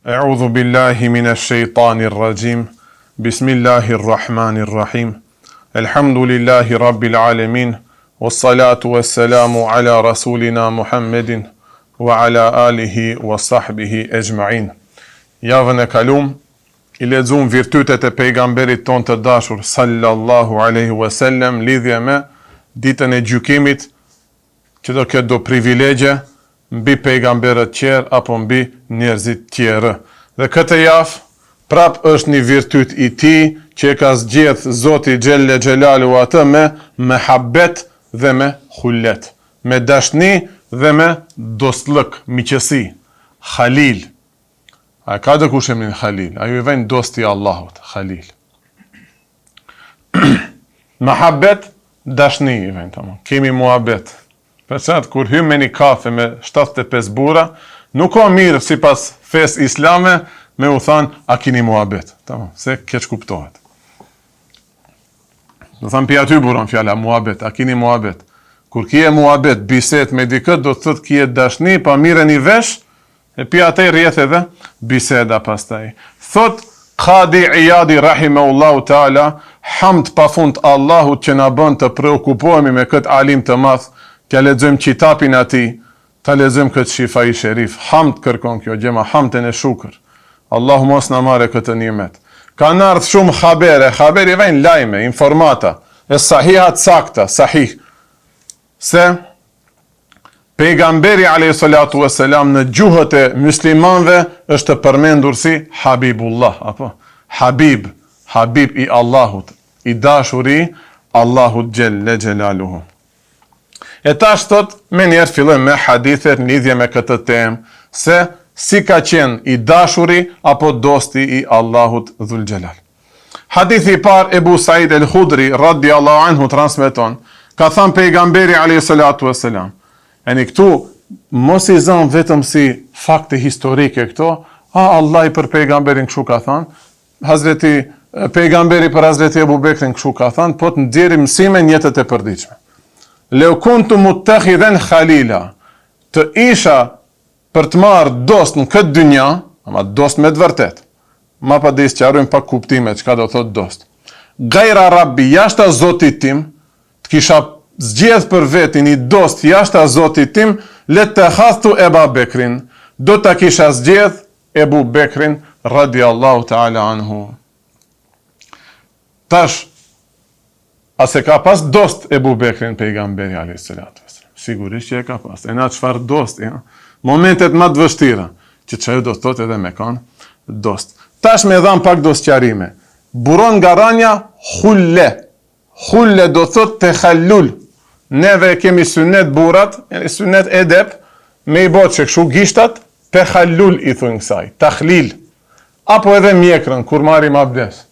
أعوذ بالله من الشيطان الرجيم بسم الله الرحمن الرحيم الحمد لله رب العالمين والصلاة والسلام على رسولنا محمد وعلى آله وصحبه أجمعين Javën e kalum i lexum virtytet e pejgamberit tonë të dashur sallallahu alaihi wasallam lidhje me ditën e gjykimit që do ketë do privilegje mbi pejgamberët tjerë apo mbi njerëzit tjerë. Dhe këtë javë prap është një virtyt i tij që e ka zgjedh Zoti xhelle xhelaluhu atë me mehabet dhe me hullet, me dashni dhe me dostllëk, miqësi. Halil. A e ka dikush emrin Halil? Ajo i vejnë dosti i Allahut, Halil. Mehabet, dashni i vejnë, tamam. Kemi muhabet. Për qatë, kur hymë me një kafe me 75 burra, nuk o mirë sipas fesë islame me u thanë, a kini muhabet. Tamam, se keqkuptohet. Do thanë, pi aty buron fjala, muhabet, a kini muhabet. Kur kije muhabet, bisedë me dikë, do të thotë kije dashni, pa mirreni vesh, E pi atej rrjedh edhe biseda pastaj. Thot Kadi Ijadi rahimehullahu teala, Hamd pafund Allahut që na bën të preokupohemi me këtë alim të madh, t'ia lexojmë qitapin atij, ta lexojmë këtë shifai sherif. Hamd kërkon kjo gjë, ma hamd ene shukër. Allahu mos na marrë këtë nimet. Kanë ardhë shumë habere, haber i vejnë lajme, informata, e sahiha të sakta, sahih. Se Pejgamberi alejhi salatu ue selam në gjuhët e myslimanëve është përmendur si Habibullah, apo Habib, Habib i Allahut, i dashuri i Allahut xhelle xhelaluhu. E tash thot, menjëherë fillojmë me hadithet në lidhje me këtë temë, se si ka qenë i dashuri apo dosti i Allahut dhul xhelal. Hadithi i parë Ebu Said el Hudri radiallahu anhu transmeton, ka thënë pejgamberi alayhi salatu wassalam. Eni këtu mos i zëmë vetëm si fakte historike këto, a Allahi për pejgamberin kështu ka thënë, Hazreti pejgamberi për Hazreti Ebu Bekrin kështu ka thënë, po të nxjerrim mësime në jetët e përditshme. Leu kuntu muttakhidhan khalila, të isha për të marrë dost në këtë dynja, ama dost me të vërtetë. Ma pas do i sqarojmë pak kuptimet çka do thotë dost. Gajra Rabbi, jashta Zotit tim, të kisha zgjedh për veti një dost jashta Zotit tim, lettekhadhtu Eba Bekrin, do ta kisha zgjedh Ebu Bekrin radiallahu ta'ala anhu. Tash, a s'e ka pas dost Ebu Bekrin pejgamberi alayhi salatu wasallam? Sigurisht që e ka pas. E na çfarë dost, ja? Momentet më të vështira, që çajo do të thotë edhe me kanë dost. Tash me dhan pak do sqarime. Buron nga ranja hulle. Hulle do të thotë tehallul. Neve e kemi synet burrat, yani synet edep, me i bo që kështu gishtat, tehallul i thujnë kësaj, tahlil. Apo edhe mjekrën, kur marrim abdes.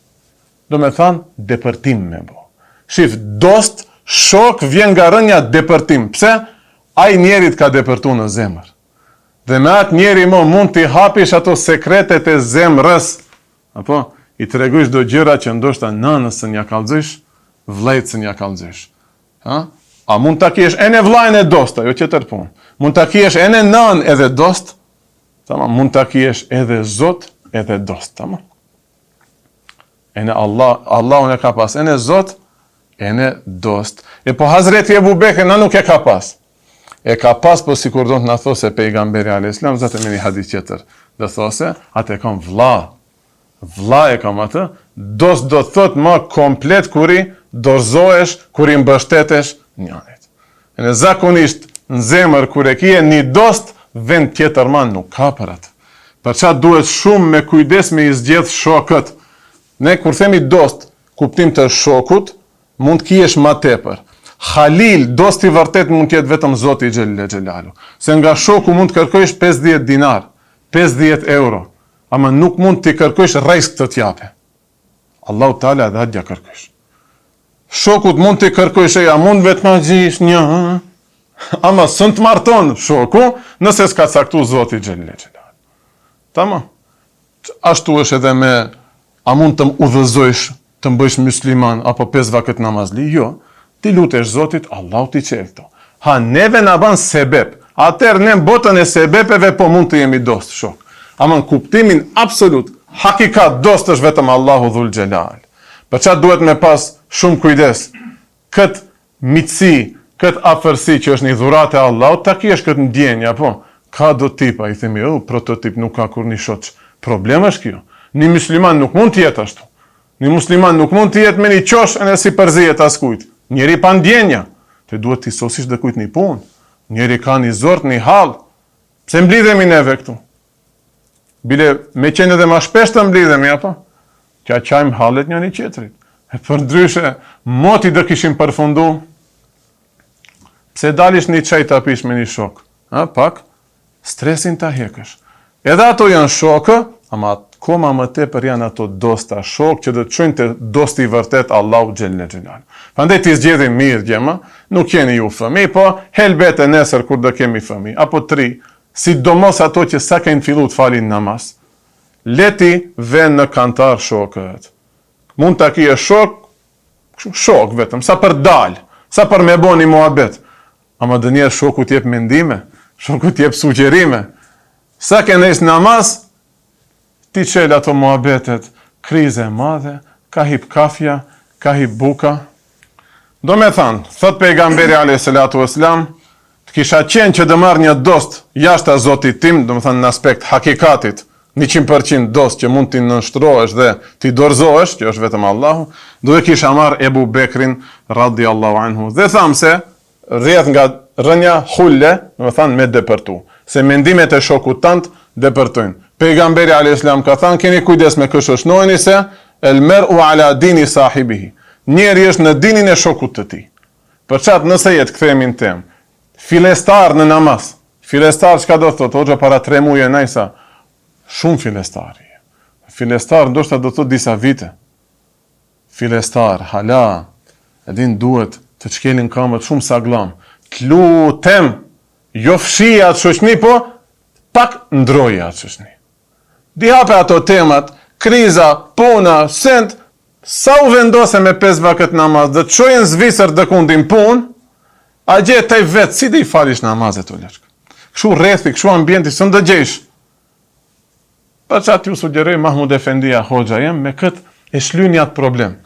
Do me thanë, depërtim me bo. Shif, dost, shok, vjen nga rënja depërtim. Pse? Ai njeri t'ka depërtu në zemër. Dhe me atë njeri mo mund t'i hapish ato sekretet e zemrës. Apo, i tregojsh do gjëra që ndoshta nënës s'ja kallxojsh, vllait s'ja kallxojsh. Ha? A mund ta kesh ene vllajën e dost, ajo tjetër punë. Mund ta kesh ene nënë edhe dost, tamam, mund ta kesh edhe Zot edhe dost, tamam. Ene Allah, Allahun e ka pas, ene Zot, ene dost. E po Hazreti Ebu Bekr na nuk e ka pas. E ka pas, po sikur do të na thosë se pejgamberi alayhis salam, zaten me një hadith tjetër, do thosë, atë e kam vlla. Vlla e kam atë, dost do të thotë më komplet kur i dorëzohesh, kur i mbështetesh njanit. Ene zakonisht në zemër kur e kije një dost, vend tjetër ma nuk ka për atë. Për ça duhet shumë me kujdes me i zgjedh shokët. Ne kur themi dost, kuptim të shokut, mund të kijesh ma tepër. Halil, dost i vërtet mund të jetë vetëm Zoti xhelle xhelalu. Se nga shoku mund të kërkojsh 50 dinar, 50 euro, ama nuk mund t'i kërkojsh rrejsk të t'jape. Allahu Teala edhe atë ja kërkojsh. Shokut mund t'i kërkojsh e ja mund vetë ma gjish një, ha? Ama s'un të marton shoku, nëse s'ka caktu Zoti xhelle xhelal. Tamam. Ashtu është edhe me a mund të më udhëzojsh, të më bëjsh mysliman apo pesë vakët namazli? Jo. Ti lutesh Zotit, Allahu t'i çel këto. Ha neve na ban sebep. Atëherë ne në botën e sebepeve po mund të jemi dost, shok. Ama në kuptimin absolut, hakikat dost është vetëm Allahu dhul xhelal. Për çat duhet me pas shumë kujdes. Kët miqësi, këtë afërsi që është një dhuratë e Allahut, ta kesh këtë ndjenjë, apo? Ka do tipa, i themi, oh, prototip, nuk ka kurrnjë shoq. Problem është kjo. Një musliman nuk mund të jetë ashtu. Një musliman nuk mund të jetë me një qosh ene s'i përzihet askujt. Njeri pa ndjenja. Ti duhet t'i sosish dikujt një punë. Njeri ka një zor, një hall. Pse mblidhemi neve këtu? Bile, me qenë edhe ma shpesh të mblidhemi, apo? T'ja qajmë hallet njëni tjetrit. E përndryshe, moti do kishim përfundu. Pse dalish një çaj ta pish me një shok? Ha, pak, stresin ta hekësh. Edhe ato janë shokë, ama akoma më tepër janë ato dosta shokë që do të çojnë te dosti i vërtet Allahu xhelle xhelal. Prandaj t'i zgjedhim mirë djema, nuk jeni ju fëmijë, po helbete nesër kur do kemi fëmijë, apo tri, Sidomos ato që sa kenë fillu të falin namaz, le t'i venë në kantar shokët. Mund ta kije shok, kështu shok vetëm, sa për dalë, sa për me bo një muhabet. Ama ndonjëherë shoku t'jep mendime, shoku t'jep sugjerime. Sa ke nis namaz, T'i çel ato muhabetet, krizë e madhe, ka hip kafja, ka hip buka. Domethanë, thotë pejgamberi alejhi salatu ue selam, të kisha qenë që do marr një dost jashta Zotit tim, domethanë në aspekt hakikatit, 100% dost që mund t'i nënshtrohesh dhe t'i dorëzohesh, që është vetëm Allahu, do e kisha marrë Ebu Bekrin radiallahu anhu. Dhe thamë se Rrjedh nga rrënja hulle, domethanë me depërtu. Se mendimet e shokut tand depërtojnë. Pejgamberi alejhi selam ka thanë, keni kujdes me kë shoqnoheni se el mer'u ala dini sahibihi. Njeri është në dinin e shokut të tij. Për çat nëse jetë kthehemi në temë. Fillestar në namaz. Fillestar çka do të thotë, hoxha para 3 muaj najsa shumë fillestar. Fillestar ndoshta do të thotë disa vite. Fillestar, hala, e din duhet të shkelin kamët shumë sagllam, të lutem, jo fshije atë shoqni, po pak ndroje atë shoqni. Di hape ato temat, kriza, puna, send, sa u vendose me pesë vakët namaz dhe të çojnë në Zvicër dëkundi n'punë, a gje te vetë, si do i falish namazet o lërkë. Kështu rrethi, kështu ambienti, s'un do gjejsh. Për çat ju sugjeroj Mahmud Efendia hoxha jem me kët e shlyni atë problem.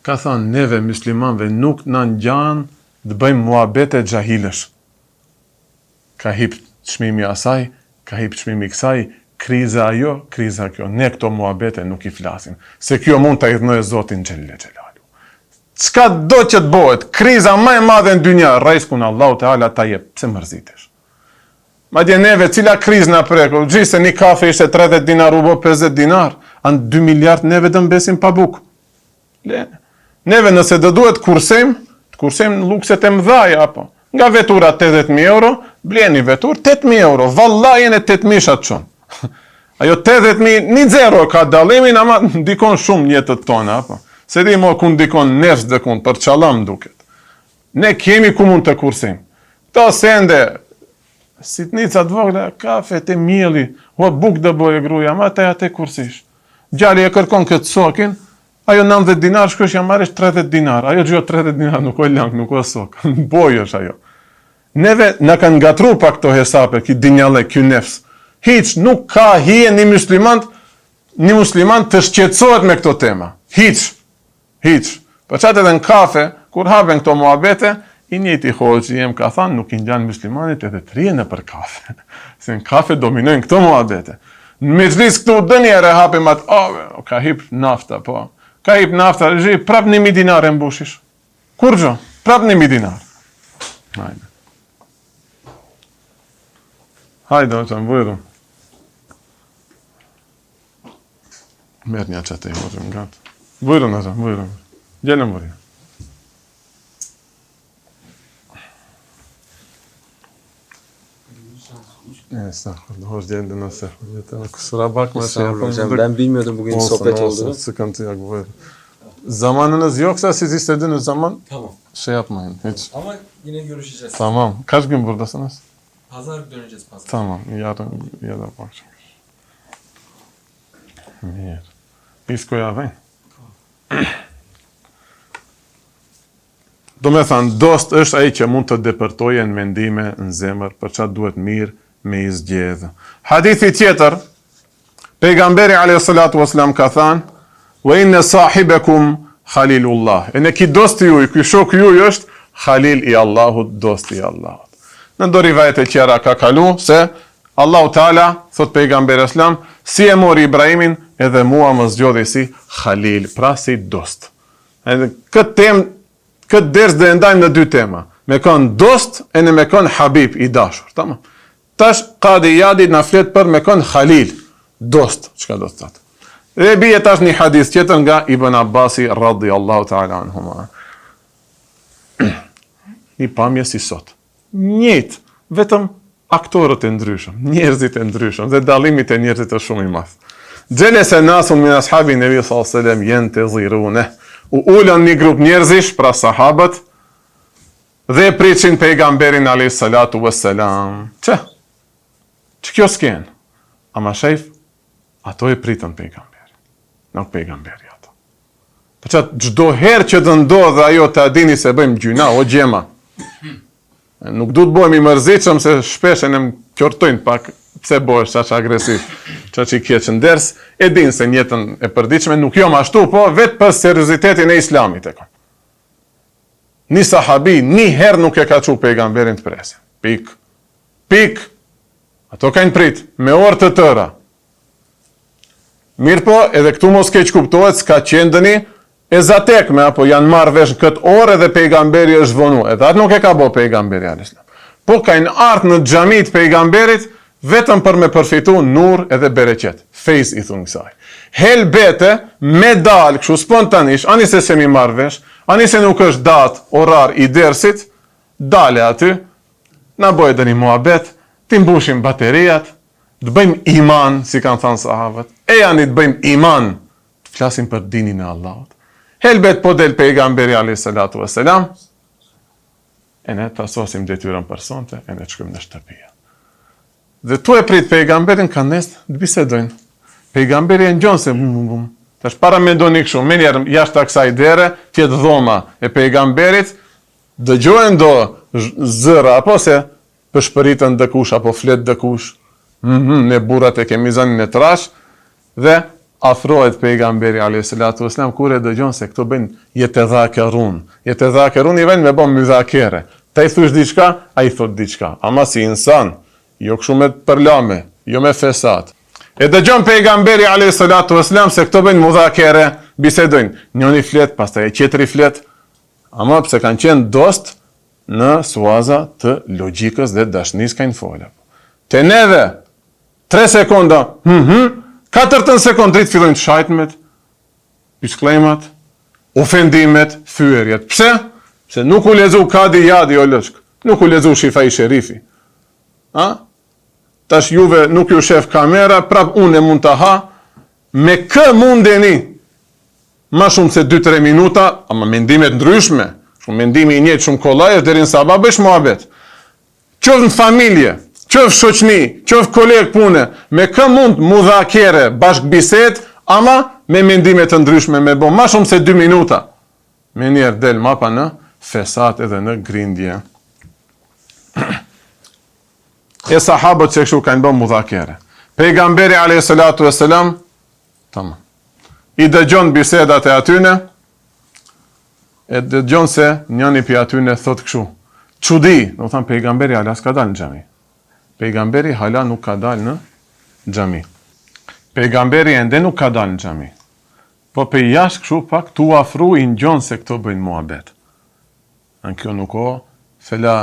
Ka thanë neve myslimanve nuk na ngjan të bëjmë muhabete xhahilësh. Ka hip çmimi asaj, ka hip çmimi kësaj, kriza ajo, kriza kjo. Ne këto muhabete nuk i flasim, se kjo mund ta idhnojë Zotin xhelle xhelalu. Çka do që të bëhet, kriza më e madhe në dynja, rrezkun Allahu Teala ta jep, pse mërzitesh? Madje neve, cila krizë na preku, gjithë se një kafe ishte 30 dinar, u bo 50 dinar, a në 2 miliard neve do mbesim pa bukë. Le. Neve nëse do duhet kursejmë, të kursejmë në lukset e mdhaja, apo. Nga vetura 80.000 euro, bleni veturë 8.000 euro, valla jene 8.000 shatë qënë. Ajo 80.000, një zero ka dallimin, ama ndikon shumë në jetët tona, apo. Se di mo ku ndikon nefs dhe kun, për çalam duket. Ne kemi ku mund të kursejmë. Këto sende, sitnica të vogla, kafe te mielli, o bukë do bëjë gruaja, ma te atë kursish. Djali e kërkon këtë sokin, ajo 90 dinar, shkosh ja marrësh 30 dinar. Ajo gjë 30 dinar nuk o lang, nuk o sok. Bojë është ajo. Neve na kanë ngatru pak këto hesape, ky dynjallëk, ky nefs. Hiç nuk ka hije një musliman, një musliman të shqetësohet me këto tema. Hiç. Hiç. Për çat edhe në kafe, kur hapen këto muhabete, i njëjti hoxhë jem ka thanë, nuk i ngjan muslimanit edhe të rrijë nëpër kafe. Se në kafe dominojnë këto muhabete. Në mexhlis këtu ndonjëherë e hapim atë, oh, ka hip nafta, po. Ka hip nafta, zhi, prap një mijë dinar e mbushish. Kurgjo, prap një mijë dinar. Hajde. Hajde, hoxha, bujrum. Merr një qatë e hoxhëm gatë. Bujrum, hoxha, bujrum. Gjelëm bujrum. Estağfurullah, hoş geldin nasıl? Kusura bakma şey yapamadık. Ben bilmiyordum bugün Olsun, sohbet olsun, olduğunu. Sıkıntı yok buyurun. Zamanınız yoksa siz istediğiniz zaman Tamam. şey yapmayın hiç. Ama yine görüşeceğiz. Tamam. Kaç gün buradasınız? Pazar döneceğiz pazar. Tamam. Yarın ya da bu akşam. Mirë. Iskoja vejnë. Do me thanë, dost është ai që mund të depërtojë në mendime, në zemër, për çka duhet mirë me i zgjedhë. Hadithi tjetër, Pejgamberi alayhi salatu wasalam ka thanë, "Wa inna sahibakum Khalilullah." Ene ki dosti juj, ky shok juj është Khalil i Allahut, dosti i Allahut. Në do rivajete tjera ka kalu se Allahu Teala, thot pejgamberi islam, si e mori Ibrahimin, edhe mua më zgjodhi si Khalil, pra si dost. Edhe këtë temë, këtë ders do e ndajmë në dy tema. Me kon dost ene me kon habib i dashur, tamam. Tash Kadi Ijadi na flet për me kon Halil, dost, çka do të thotë. Dhe bie tash një hadith tjetër nga Ibn Abbasi radhiyallahu ta'ala anhuma. Një pamje si sot. Njëjtë, vetëm aktorët e ndryshëm, njerëzit e ndryshëm dhe dallimi te njerëzit është shumë i madh. Xhelese nasun min ashabi nebi sallallahu alaihi wasallam yentezirune. U ulën një grup njerëzish, pra sahabët, Dhe e pritsin pejgamberin alejhi salatu ue selam. Që? Që kjo skenë? Ama shejf, ato e pritën pejgamberin. Nuk pejgamberi ato. Për qatë çdo herë që të ndodhë ajo ta dini se bëjmë gjynah, o djema. Nuk du të bëhem i mërzitshëm se shpesh e në më qortojnë pak pse bëhesh qaq agresiv, qaq i keq në ders, e din se në jetën e përditshme nuk jom ashtu, po vetë për seriozitetin e islamit e kom. Një sahabi një herë nuk e ka çu pejgamberin të presin. Pik. Pik. Ato kanë prit me orë të tëra. Mirëpo, edhe këtu mos keqkuptohet, s'ka qenë ndonji e zatekme, apo janë marrë vesh në këtë orë edhe pejgamberi është vonu. Edhe atë nuk e ka bo pejgamberi, alejhi selam. Po kanë ardhë në xhami të pejgamberit, vetëm për me përfitu nur edhe bereqet. Fejz i thonë kësaj. Helbete, me dalë kështu spontanisht, ani se s'jemi marrë vesh, ani se nuk është datë orar i dersit, dale aty, na bëjë edhe një muhabet, t'i mbushim bateriat, të bëjmë iman, si kanë thanë sahabët, ejani të bëjmë iman, të flasim për dinin e Allahut. Helbet po del pejgamberi alayhi salatu vesselam, e ne ta sosim detyrën për sonte, e ne të shkojmë në shtëpi. Dhe tu e prit pejgamberin kanë nis të bisedojnë. Pejgamberi e ngjon se bum bum bum. Tash paramendoni kështu, menjëherë jashtë kësaj dere, të jetë dhoma e pejgamberit, dëgjohen do zëra apo se pëshpëritën dëkush apo flet dëkush. Mm -hmm, ne burrat e kemi zanin e trash dhe afrohet pejgamberi alayhi salatu wasalam kur e dëgjon se këto bëjnë jetedhakerun. Jetedhakerun i vjen me bë mudhakere. Ti i thush diçka, ai thot diçka. Ama si insan, jo kështu me përlame, jo me fesat. E dëgjon pejgamberi alayhi salatu wasalam se këto bëjnë mudhakere, bisedojnë. Njëri flet, pastaj e tjetri flet. Ama pse kanë qenë dost në suaza të logjikës dhe dashnisë kanë folë. Te neve, 3 sekonda, hm hm, katërtën sekondë dritë fillojnë të shajtmet, piskllemat, ofendimet, thyerjet. Pse? Pse nuk u lexu Kadi Ijadi o loçk, nuk u lexu Shifai Sherifi. A? Tash juve nuk ju shef kamera, prap unë e mund ta ha, me kë mundeni ma shumë se 2-3 minuta, ama mendime të ndryshme, shumë mendimi i njëjtë shumë kollaj është deri në sabah bësh muhabet. Qoftë në familje, qoftë shoqni, qoftë koleg pune, me kë mund mudhakere, bashkëbisedë, ama me mendime të ndryshme me bo ma shumë se 2 minuta. Menjëherë del mapa në fesat edhe në grindje. E sahabët që kështu kanë bë mudhakere. Pejgamberi alayhi salatu vesselam, tamam. I dëgjon bisedat e atyne, E dëgjon se njëni prej atyne thot kështu, Çudi, domethanë pejgamberi hala s'ka dalë në xhami. Pejgamberi hala nuk ka dalë në xhami. Pejgamberi ende nuk ka dalë në xhami. Po prej jashtë kështu pak tu afru i ngjon se këto bëjnë muhabet. An kjo nuk o fela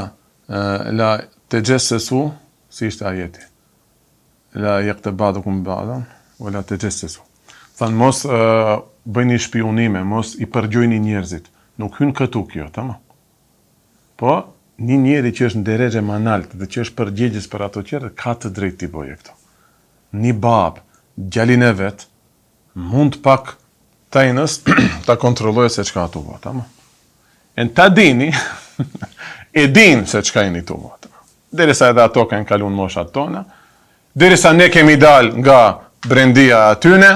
la texhessesu, si ishte ajeti. La jagtab ba'dukum ba'dan, wa la texhessesu. Thanë, mos uh, bëjni shpionime, mos i përgjojni njerëzit. Nuk hyn këtu kjo, tamam. Po, një njeri që është në derexhe ma nalt dhe që është përgjegjës për ato tjerë, ka të drejtë t'i bëjë këto. Një babë, djalin e vet, mund pak Tajnës ta kontrollojë se çka tu bo, tamam. E ta dini, e din se çka jeni tu bo. Derisa edhe ato kanë kalu në moshat tona, derisa ne kemi dal nga brendia e atyne,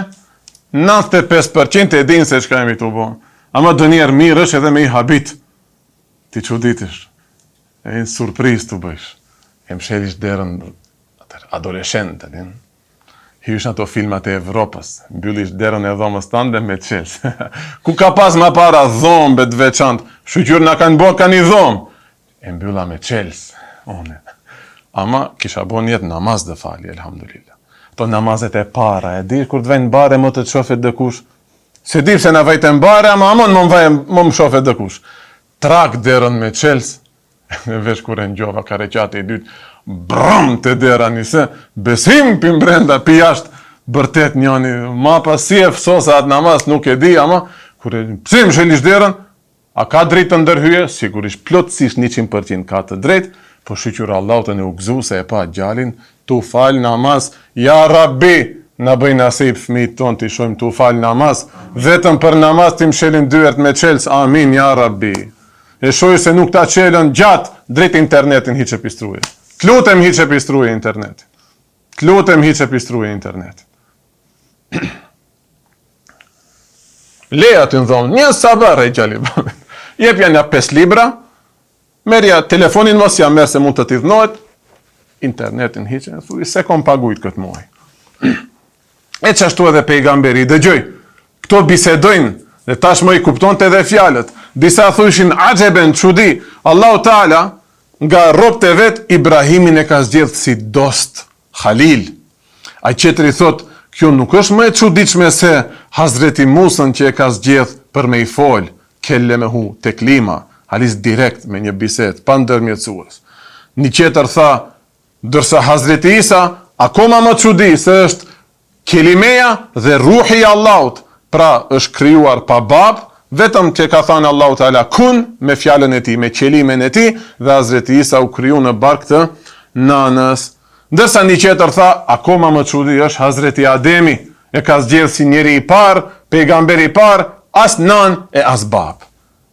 95% e din se çka jemi tu bo. Ama donjëherë mirë është edhe me i habit. T'i çuditësh. E një surprizë t'u bëjsh. E mshelish derën atër, adoleshent, e din. Hysh në ato filmat e Evropës, mbyllish derën e dhomës tënde me çelës. Ku ka pas ma para dhomë të veçantë? Shyqyr na kanë bo ka një dhomë. E mbylla me çelës. Unë. Ama kisha bo nijet namaz të fali, elhamdulillah. Ato namazet e para, e di kur të vejnë bare mo të të shofet dikush. Se di pse na vejten bare, ama amon mo më mo më shofet dikush. Trak derën me çelës, E veç kur e ngjova ka reqati i dytë, brum te dera nise, besim pi mbrenda, pi jashtë, bërtet njani, ma pas si e fsosa atë namaz, nuk e di, ama, kur e, pse më mshelish derën, a ka drejtë të ndërhyje, sigurisht plotësisht 100% ka të drejtë, po shyqyr Allahut e u gëzu se e pa djalin, tu fal namaz, ja Rabbi, na bëj nasip fëmijët tonë t'i shohim tu fal namaz, vetëm për namaz t'i mshelin dyert me çelës, amin, ja Rabbi. E shoh se nuk ta çelën gjatë drejt internetin hiqe pi struje. T'lutem hiqe pi struje internetin. T'lutem hiqe pi struje internetin. Le aty në dhomë, një sabër e djali. Jepja nja 5 libra, merrja telefonin mos ja merr se mund të t'idhnohet, internetin hiqe, thuj se kom pagujt këtë muaj. E qashtu edhe pejgamberi, dëgjoj, këto bisedojnë dhe tashmë i kuptonte edhe fjalët. Disa thujshin axheben çudi, Allahu Teala nga robët e vet Ibrahimin e ka zgjedh si dost, Halil. Ai tjetri thot, kjo nuk është më e çuditshme se Hazreti Musën që e ka zgjedh për me i fol, kellemehu teklima, halis direkt me një bisedë, pa ndërmjetësues. Një tjetër tha, Ndërsa Hazreti Isa, akoma më çudi se është kelimeja dhe ruhi i Allahut, pra është krijuar pa babë, vetëm që ka thënë Allahu Teala kun me fjalën e tij, me qelimen e tij dhe Hazreti Isa u kriju në bark të nanës. Ndërsa një tjetër tha, akoma më çudi është Hazreti Ademi, e ka zgjedh si njeri i parë, pejgamber i parë, as nanë e as babë.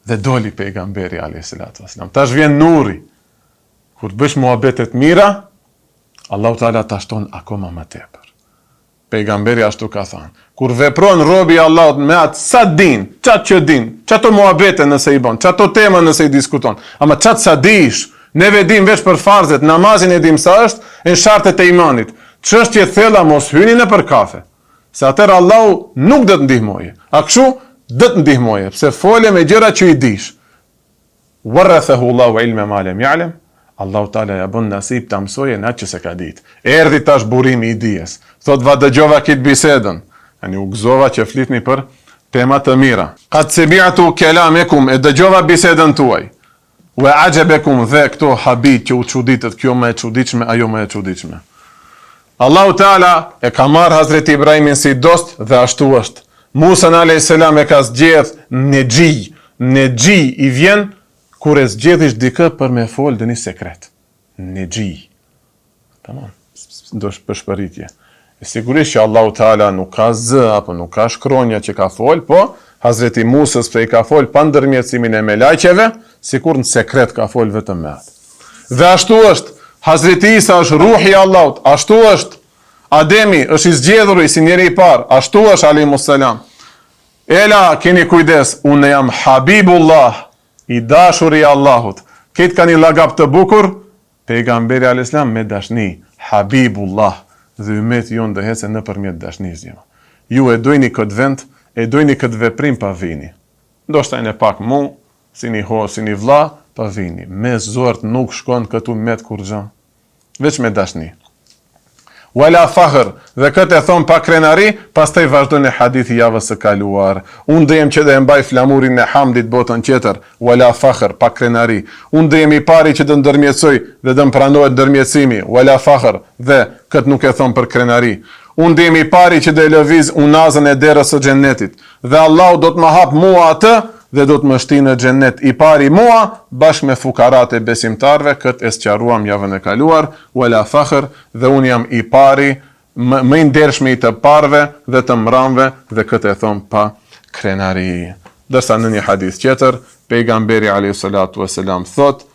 Dhe doli pejgamberi alayhis salatu wasalam. Tash vjen nuri. Kur të bësh muhabete të mira, Allahu Teala ta shton akoma më tepër. Pejgamberi ashtu ka thënë, kur vepron robi i Allahut me atë sa din, çat që din, çato muhabete nëse i bën, çato tema nëse i diskuton, ama çat sa dish, neve dim veç për farzet, namazin e dim sa është, e në shartet e imanit. Çështje thella mos hyni nëpër kafe. Se atëherë Allahu nuk do të ndihmojë. A kështu do të ndihmojë, pse fole me gjëra që i dish. Warrathahu Allahu ilme ma lem ja'lem, Allahu Teala ja bën nasip ta mësojë në atë që s'e ka ditë. Erdhi tash burimi i dijes. Thotë va dëgjova këtë bisedën. Yani u gëzova që flitni për tema të mira. Qad semi'tu kelamekum, e dëgjova bisedën tuaj. Wa ajabekum dhe këto habit që u çuditët, kjo më e çuditshme, ajo më e çuditshme. Allahu Teala e ka marrë Hazreti Ibrahimin si dost dhe ashtu është. Musën alejhi selam e ka zgjedh nexhij, nexhij i vjen kur e zgjedhish dikë për me fol ndonjë sekret. Nexhij. Tamam. Ndoshta pëshpëritje. E sigurisht që Allahu Teala nuk ka zë apo nuk ka shkronja që ka fol, po Hazreti Musës pse i ka fol pa ndërmjetësimin e melaqeve, sikur në sekret ka fol vetëm me atë. Dhe ashtu është, Hazreti Isa është ruhi i Allahut, ashtu është Ademi është i zgjedhuri si njeri i parë, ashtu është alejhimus selam. Ela, keni kujdes, unë jam Habibullah, i dashuri i Allahut. Këtë ka një lagap të bukur, pejgamberi alejhi selam me dashni, Habibullah, dhe ymeti jonë do hece nëpërmjet dashnisë. Ju e dojni këtë vend, e dojni këtë veprim pa vini. Ndoshta ene pak mu, si një ho, si një vlla, pa vini. Me zor nuk shkon këtu met kurrgjë. Veç me dashni. Wala fahr, dhe këtë e thon pa krenari, pastaj vazhdon e hadithi i javës së kaluar. Unë do jem që do e mbaj flamurin e hamdit botën tjetër, wala fahr, pa krenari. Unë do jem i pari që do ndërmjetësoj dhe do më pranohet ndërmjetësimi, wala fahr, dhe këtë nuk e thon për krenari. Unë do jem i pari që do e lëviz unazën e derës së xhennetit. Dhe Allahu do të më hap mua atë dhe do të më shti në xhennet i pari mua bashkë me fukarat e besimtarëve, këtë e sqaruam javën e kaluar, wala fakhr, dhe unë jam i pari, më, më i ndershmi i të parëve dhe të mramëve dhe këtë e thom pa. krenari. Ndërsa në një hadith tjetër, pejgamberi alayhi salatu wasalam thot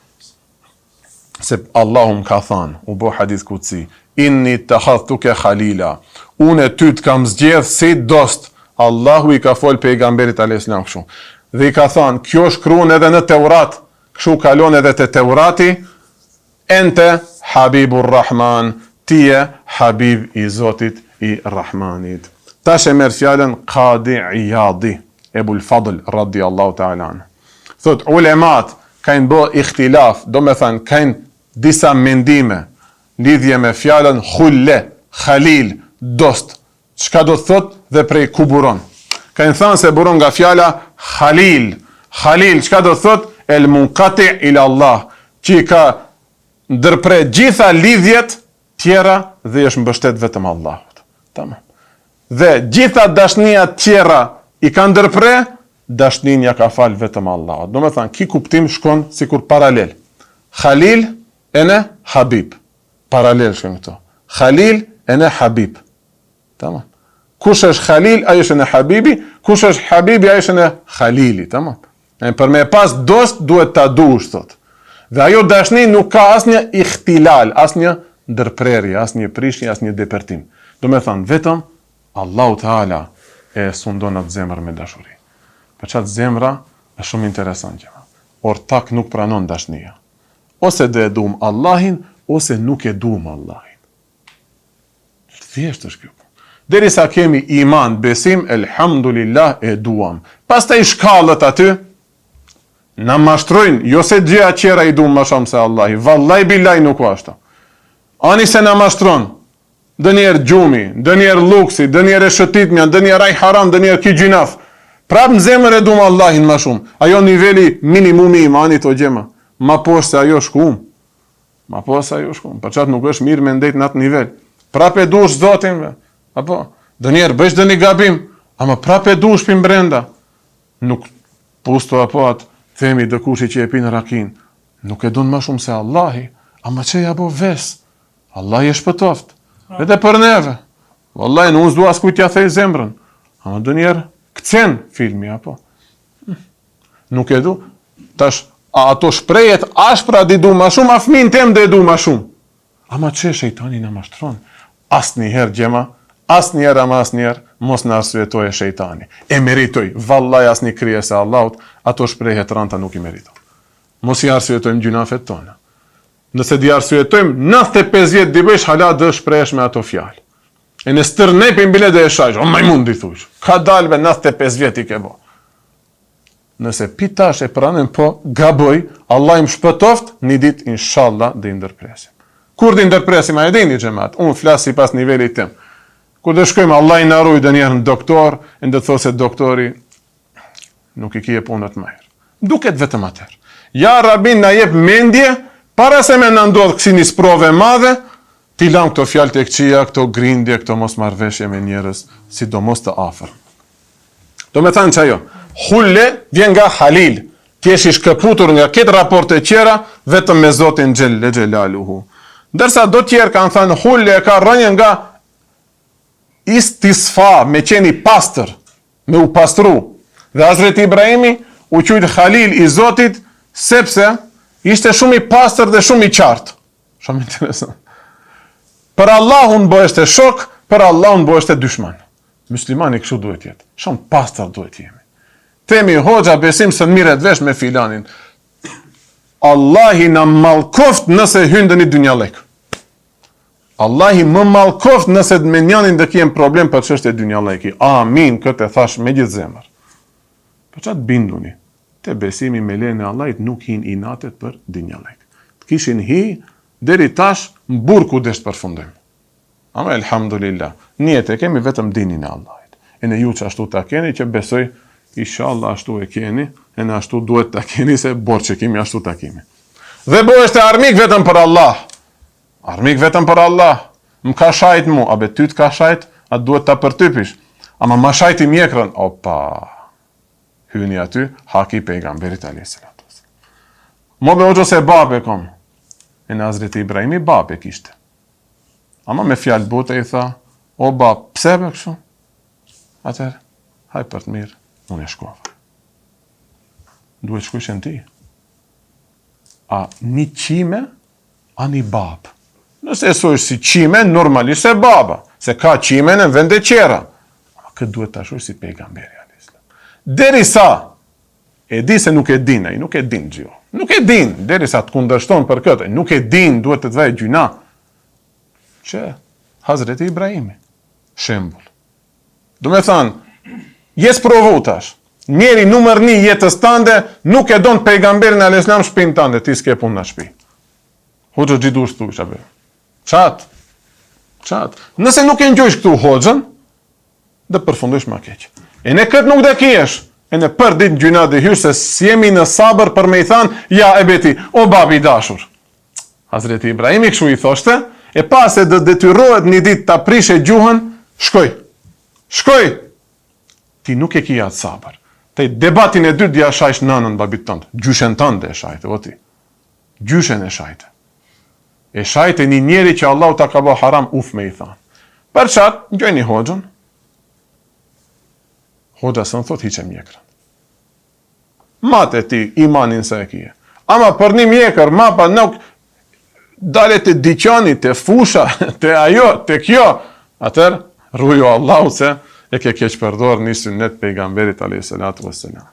se Allahu më ka thënë, u bë hadith kutsi, inni ittakhadhtuke khalila. Unë ty të kam zgjedh si dost. Allahu i ka fol pejgamberit alayhis salam kështu. Dhe i ka thënë, kjo shkruan edhe në Teurat, kështu kalon edhe te Teurati, Ente Habibur Rahman, ti je Habib i Zotit i Rahmanit. Tash e merr fjalën Kadi Ijadi, Ebul Fadl radiallahu ta'ala anhu. Thot, ulemat kajnë bo ihtilaf, domethanë kajnë disa mendime lidhje me fjalën hulle, halil, dost, Çka do të thotë dhe prej ku buron? Kanë thënë se buron nga fjala Halil. Halil çka do të thotë? El munkati ila Allah, që i ka ndërpre gjitha lidhjet tjera dhe i është mbështet vetëm Allahut. Tamam. Dhe gjitha dashnia tjera i ka ndërpre, dashnin ja ka fal vetëm Allahut. Domethanë, ki kuptim shkon sikur paralel. Halil ene Habib. Paralel shkojnë këto. Halil ene Habib. Tamam. Kush është Halil, ai është ene Habibi, kush është Habibi, ai është ene Halili, tamam. E për me pas dost duhet ta dush thot. Dhe ajo dashni nuk ka asnjë ihtilal, asnjë ndërprerje, asnjë prishje, asnjë depërtim. Domethanë, vetëm Allahu Teala e sundon atë zemër me dashuri. Për qatë zemra është shumë interesant që. Ortak nuk pranon dashnia. Ose do e duam Allahin, ose nuk e duam Allahin. Thjesht është kjo. Derisa kemi iman, besim, elhamdulillah e duam. Pastaj shkallët aty na mashtrojnë, jo se gjëra tjera i duam më shumë se Allahi. Vallaj bilaj nuk është. Ani se na mashtron. Ndonjëherë gjumi, ndonjëherë luksi, ndonjëherë e shëtitmja, ndonjëherë ai haram, ndonjëherë ky gjynaf. Prap në zemër e dum Allahin ma shumë. Ajo niveli minimumi i imanit o xhema. Ma poshtë se ajo shkum. Ma poshtë se ajo shkum. Për qatë nuk është mirë me ndejt në atë nivel. Prap e dush Zotin, ve. Apo, ndonjëherë bëjsh ndonjë gabim, ama prap e dush prej brenda. Nuk pusto apo atë, themi dikushi që e pin rakin. Nuk e dun ma shumë se Allahi, ama që ja bo ves. Allahi e shpëtoft. Edhe për neve. Wallahi, unë s'du askujt t'ja thej zemrën. Ama ndonjëherë kcen filmi, apo? Hm. Nuk e du. Tash, a ato shprehjet ashpra di du ma shumë, a fëmin tem dhe e du ma shumë. Ama që shejtani na mashtron? Asnjëherë xhema, asnjëherë ama asnjëherë, mos na arsyetoje shejtani. E meritoj, vallaj asnjë krijesë e Allahut, ato shprehje të ranta nuk i meriton. Mos i arsyetojmë gjynafet tona. Nëse di arsyetojmë, 95 vjet di bëjsh hala do shprehesh me ato fjalë. E në stërnepin bile do e shajsh, o majmun di thush. Ka dalë be 95 vjet i ke bo. Nëse pi tash e pranojmë po gaboj, Allahi më shpëtoft, një ditë inshallah do i ndërpresim. Kur do i ndërpresim, a e dini xhemat? Unë flas sipas nivelit tim. Kur do shkojmë Allahi na ruaj ndonjëherë në doktor, e do të thotë se doktori nuk i kije punët mirë. Duket vetëm atëherë. Ja Rabbi na jep mendje para se me na ndodh kësi një sprove e madhe, t'i lamë këto fjalë të këqija, këto grindje, këto mosmarrëveshje me njerëz, sidomos të afërm. Domethanë që ajo, hulle vjen nga Halil, të jesh i shkëputur nga këtë raporte tjera, vetëm me Zotin Xhelle Xhelaluhu. Ndërsa do tjerë kanë thënë hulle e ka rrënjën nga istisfa, me qenë i pastër, me u pastru. Dhe Hazreti Ibrahimi u quajt Halil i Zotit sepse ishte shumë i pastër dhe shumë i qartë. Shumë interesant. Për Allahun bëheshte shok, për Allahun bëheshte dyshman. Muslimani kështu duhet jetë. Shumë pastër duhet jemi. Themi hoxha besim se mirret vesh me filanin. Allahi na mallkoft nëse hyn ndonjë dynjallëk. Allahi më mallkoft nëse me njanin do kem problem për çështje dynjallëki. Amin, këtë e thash me gjithë zemër. Për qatë binduni, te besimi me lejen e Allahit nuk hin inatet për dynjallëk. Të kishin hi, deri tash në burg u desht përfundojmë. Ama elhamdulillah, nijet e kemi vetëm dinin e Allahit. E ne ju që ashtu ta keni që besoj, inshallah ashtu e keni, e ne ashtu duhet ta keni se borxh e kemi ashtu ta kemi. Dhe bëhesh të armik vetëm për Allah. Armik vetëm për Allah. Më ka shajt mu, a be ty të ka shajt, a duhet ta përtypish. Ama ma shajti mjekrën, opa. Hyni aty, haki i pejgamberit alayhis salatu. Mo be hoxhë se babë e kom. E në Hazreti Ibrahimi babë e kishte. Ama me fjalë butë i tha, o bab, pse be kështu? Atëherë, haj për të mirë. Unë e shkova. Duhet shkojsh në ti. A një qime, a një babë. Nëse e shohsh si qime, normalisht se baba, se ka qime në vende qera. A këtë duhet ta shohsh si pejgamberi, alejhi selam. Derisa, e di se nuk e din, ai nuk e din gjio. Nuk e din, derisa të kundërshton për këtë, nuk e din, duhet të të vajë gjynah. Që, Hazreti Ibrahimi, shembull. Domethanë, je sprovu tash. Njeri numër një jetës tande, nuk e don pejgamberin alejhi selam shpinë tande, ti s'ke punë në shpi. Hoxhë gjithë dush thuj, abe. Qatë, qatë. Nëse nuk e ngjojsh këtu hoxhën, do përfundojsh ma keq. E në këtë nuk do kjesh, e në për ditë gjynah do hysh, se s'jemi në sabër për me i thanë, ja ebeti, o babi i dashur. Hazreti Ibrahimi kështu i thoshte, e pa se do detyrohet një ditë ta prishë gjuhën, shkoj. Shkoj! Ti nuk e ki atë sabër. Te debatin e dytë ja shajsh nënën babit tënd, gjyshen tënde e shajte, o ti. Gjyshen e shajte. E shajte një njeri që Allahu ta ka bë haram uf me i thanë. Për qatë, ngjojni hoxhën. Hoxha s'në thot hiqe mjekrën. Mate ti imanin sa e kije. Ama për një mjekër, mapa nuk dale te dyqani, te fusha, te ajo, te kjo. Atër, ruju Allahu se e ke keqpërdor një synet pejgamberit alejhi salatu vesselam.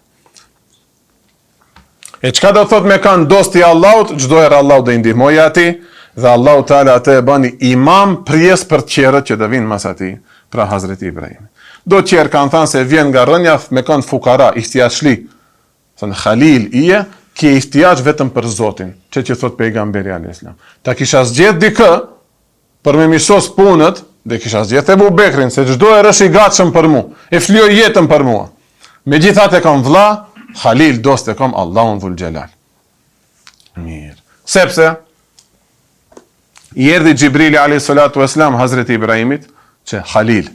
E çka do thot me kanë dost i Allahut, çdo herë Allahu do i ndihmojë atij dhe Allahu Teala atë e bani imam prijës për të tjerët që do vinë mas atij, pra Hazreti Ibrahim. Do tjerë kanë thënë se vjen nga rrënja me kanë fukara, ihtijaçli. Thënë Halil ije, ke ihtijaç vetëm për Zotin, që që thot pejgamberi alayhis salam. Ta kisha zgjedh dikë për me m'i sos punët, dhe kisha zgjedh Ebu Bekrin, se çdo herë është i gatshëm për mu, e flijoi jetën për mua. Megjithatë e kam vlla, Halil dost e kam Allahun dhul xhelal. Mirë. Sepse i erdhi Xhibrili alayhi salatu wasalam Hazreti Ibrahimit që Halil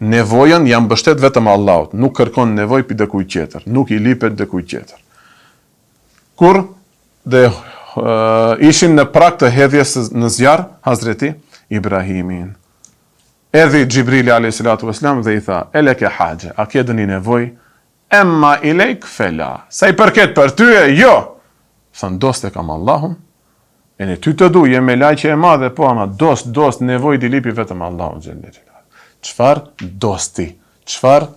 nevojën ja mbështet vetëm Allahut, nuk kërkon nevojë pi dikujt tjetër, nuk i lipet dikujt tjetër. Kur dhe uh, ishin në prag të hedhjes në zjarr Hazreti Ibrahimin. Erdhi Xhibrili alayhi salatu wasalam dhe i tha: "Eleke haxhe, a ke ndonjë nevojë? Emma ilejk fela." Sa i përket për ty, jo. Thon dost e kam Allahun. E në ty të du, je melaqe e madhe, po ama dost, dost, nevojë t'i lipi vetëm Allahut xhelle xhelal. Çfarë dosti? Çfarë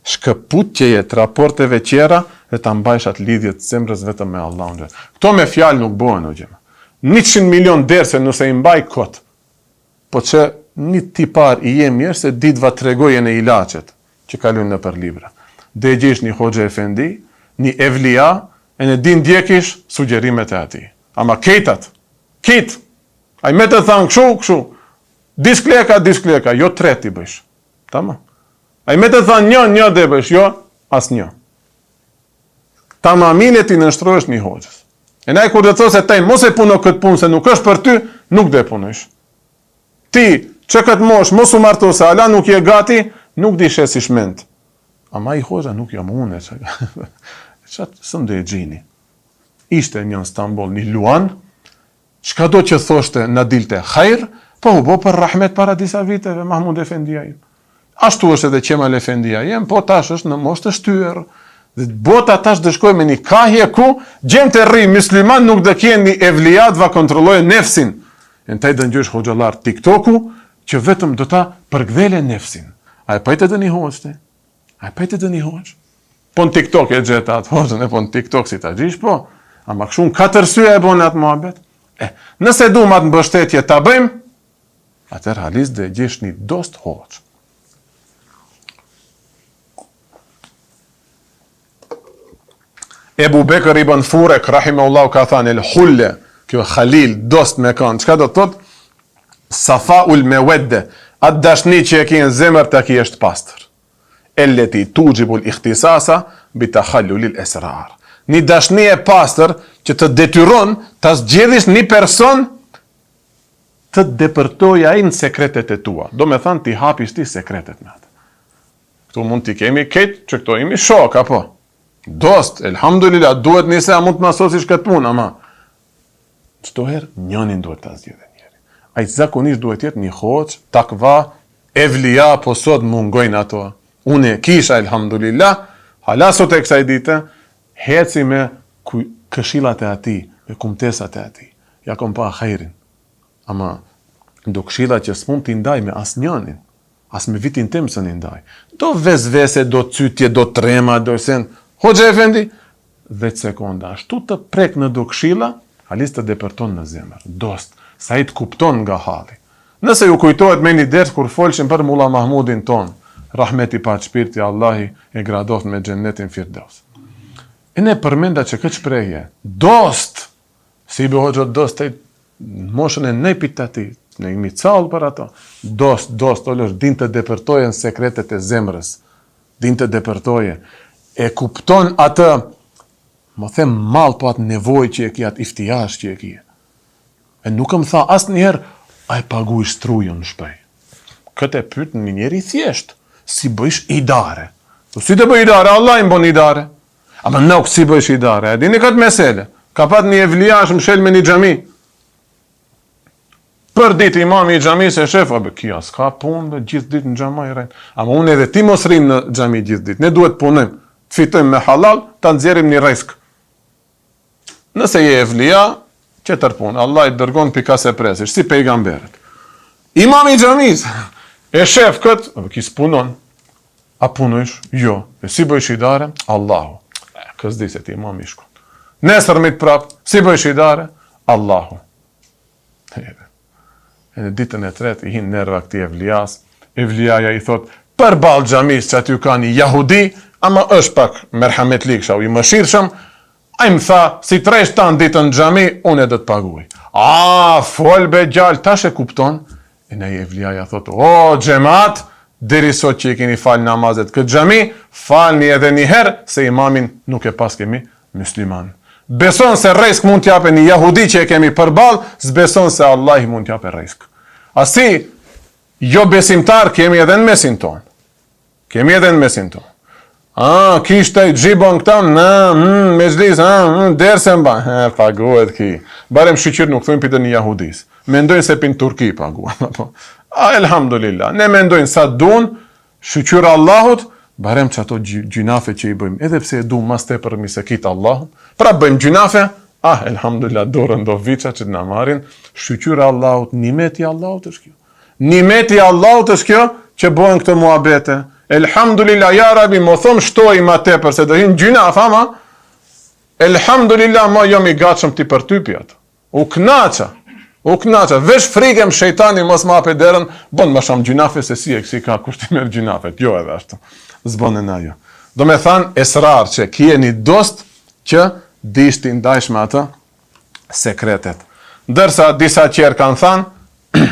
shkëputjeje të raporteve tjera dhe ta mbajsh atë lidhje të zemrës vetëm me Allahun xhelle. Këto me fjalë nuk bëhen o xhema. 100 milion derse nëse i mbaj kot, Po që një tipar i jemi është se ditëva tregojë në ilaçet që kalojnë nëpër libra. Do e gjesh një hoxhë efendi, një evlija, e në di ndjekish sugjerimet e atij. Ama kejtat, kejt, ai me të thanë kshu, kshu, diskleka, diskleka, jo tre t'i bëjsh. Tamam. Ai me të thanë një, një dhe bëjsh, jo, asnjë. Tamamile t'i nënshtrohesh një hoxhës. E naj kur do të thotë se taj mos e puno këtë punë se nuk është për ty, nuk do e punojsh. Ti, që këtë mosh, mos u marto se ala nuk je gati, nuk di shesish mend. Ama i hoxha nuk jam unë, që qatë sëm dhe e gjini. Ishte një në Stamboll, një luan, Çka do që thoshte na dilte hajr, po u bo për rahmet para disa viteve Mahmud Efendia im. Ashtu është edhe Qemal Efendia jem, po tash është në moshë të shtyrë. Dhe bota tash do shkojë me një kahje ku djemtë e ri musliman nuk do kenë një evlija t'va kontrollojë nefsin. E në taj do ngjysh hoxhallar TikToku që vetëm do ta përgdhele nefsin. A e pajte doni hoxhë ti? A e pajte doni hoxhë? Po në TikTok e gjeta atë hoxhën, e po në TikTok si ta gjish, po. Ama kështu në katër sy e bon atë muhabet. E, nëse du atë mbështetje ta bëjmë, atëherë halis dhe gjesh një dost hoxhë. Ebu Bekër ibn Furek, rahimehullahu, ka thanë, el hulle, kjo Halil, dost me kanë, çka do të thotë? Safaul mevedde, atë dashni që e ki në zemër, ta ki është pastër. Elleti tuxhibul ikhtisasa bi takhallulil esrar. Një dashni e pastër që të detyron ta zgjedhish një person të depërtojë ai në sekretet e tua. Do me thënë t'i hapish ti sekretet me atë. Këtu mund t'i kemi krejt që këto jemi shok, apo? Dost, elhamdulillah, duhet nëse a mund të ma sosish këtë punë, ama Çdo herë njënin duhet ta zgjedhë njeri. Ai zakonisht duhet të jetë një hoxhë, takva, evlija, po sot mungojnë ato. Unë e kisha elhamdulillah, Hala sot e kësaj dite, heci me këshillat e atij, me kumtesat e atij. Ja kom pa hajrin. Ama, do këshilla që s'mund t'i ndaj me asnjënin, as me vitin tim s'un i ndaj. Do vesvese, do cytje, do trema, do sen. Hoxha efendi, 10 sekonda, ashtu të prek në do këshilla, halis të depërton në zemër. Dost, sa i të kupton nga halli. Nëse ju kujtohet me një ders kur folshim për Mulla Mahmudin tonë, rahmet i paç shpirti Allahi e gradoft me xhennetin Firdeus. E ne përmenda që këtë shprehje, dost, si i be hoxha dost, e në moshën e nepit të atij, ne jemi callë për ato, dost, dost, olosh, din të depërtoje në sekretet e zemrës, din të depërtoje, e kupton atë, më them mall po atë nevojë që e ki, atë ihtijaxh që e ki. E nuk më tha asnjëherë, a e paguj strujën në shpi. Këtë e pyet një njeri i thjeshtë, si bëjsh idare. Po si të bëj idare, Allah i mbon idare. Ama nuk si bëjsh idare, e dini këtë mesele. Ka pat një evlija është mshel me një xhami. Për ditë imami i xhamisë e shef, abe ky s'ka punë dhe gjithë ditë në xhami rrin. Ama unë edhe ti mos rrim në xhami gjithë ditë. Ne duhet punojmë, të fitojmë me halal, ta nxjerrim një rresk. Nëse je evlija, tjetër punë. Allah i dërgon pi ka s'e presish, si pejgamberët. Imami i xhamisë e shef kët, abe ky s'punon. A punojsh? Jo. E si bëjsh idare? Allahu. E, kë s'di se ti imami i shkon. Nesërmit prap, si bëjsh idare? Allahu. E në ditën e tretë i hin nerva këtij evlijas, evlijaja i thot, përballë xhamisë që aty ka një jahudi, ama është pak merhametli kështu, i mëshirshëm, ai më tha, si të rresh tanë ditën në xhami, unë do të paguaj. A, fol be djalë, tash e kupton, e në evlijaja thot, o, xhemat, deri sot që i keni falë namazet këtë xhami, falni edhe një herë, se imamin nuk e paskemi Mysliman. Beson se rresk mund t'jape një jahudi që e kemi përballë, s'beson se Allahi mund t'jape rresk. Asi, jo besimtar kemi edhe në mesin tonë. Kemi edhe në mesin tonë. A, kishte i xhibon këta, në, mm, mexhlis, a, mm, derse mba, e, paguhet ki. Barem shyqyr nuk thujnë pi një jahudis. Mendojnë se pin Turki paguhen, apo. A, elhamdulillah, ne mendojnë sa dun, Shyqyr Allahut, barem që ato gjynafe që i bëjmë, edhe pse e du mas tepërmi se kitë Allahun, prap bëjmë gjynafe, ah, elhamdulillah, dorën do viça që të na marrin, shyqyr Allahut, nimeti Allahut është kjo. Nimeti Allahut është kjo që bëhen këto muhabete. Elhamdulillah, ja Rabbi, mo thom shtoj ma tepër se do hinë gjynaf, ama, elhamdulillah, ma jom i gatshëm t'i përtypi ato. U knaqa, u knaqa, veç frigem shejtani mos ma hape derën, bën më shumë gjynafe se si e kësi ka kush t'i merr gjynafet, jo edhe ashtu, s'bën e na jo. Do me thanë, esrar që kje një dost që dish t'i ndajsh me atë sekretet. Ndërsa disa qerë kanë thanë,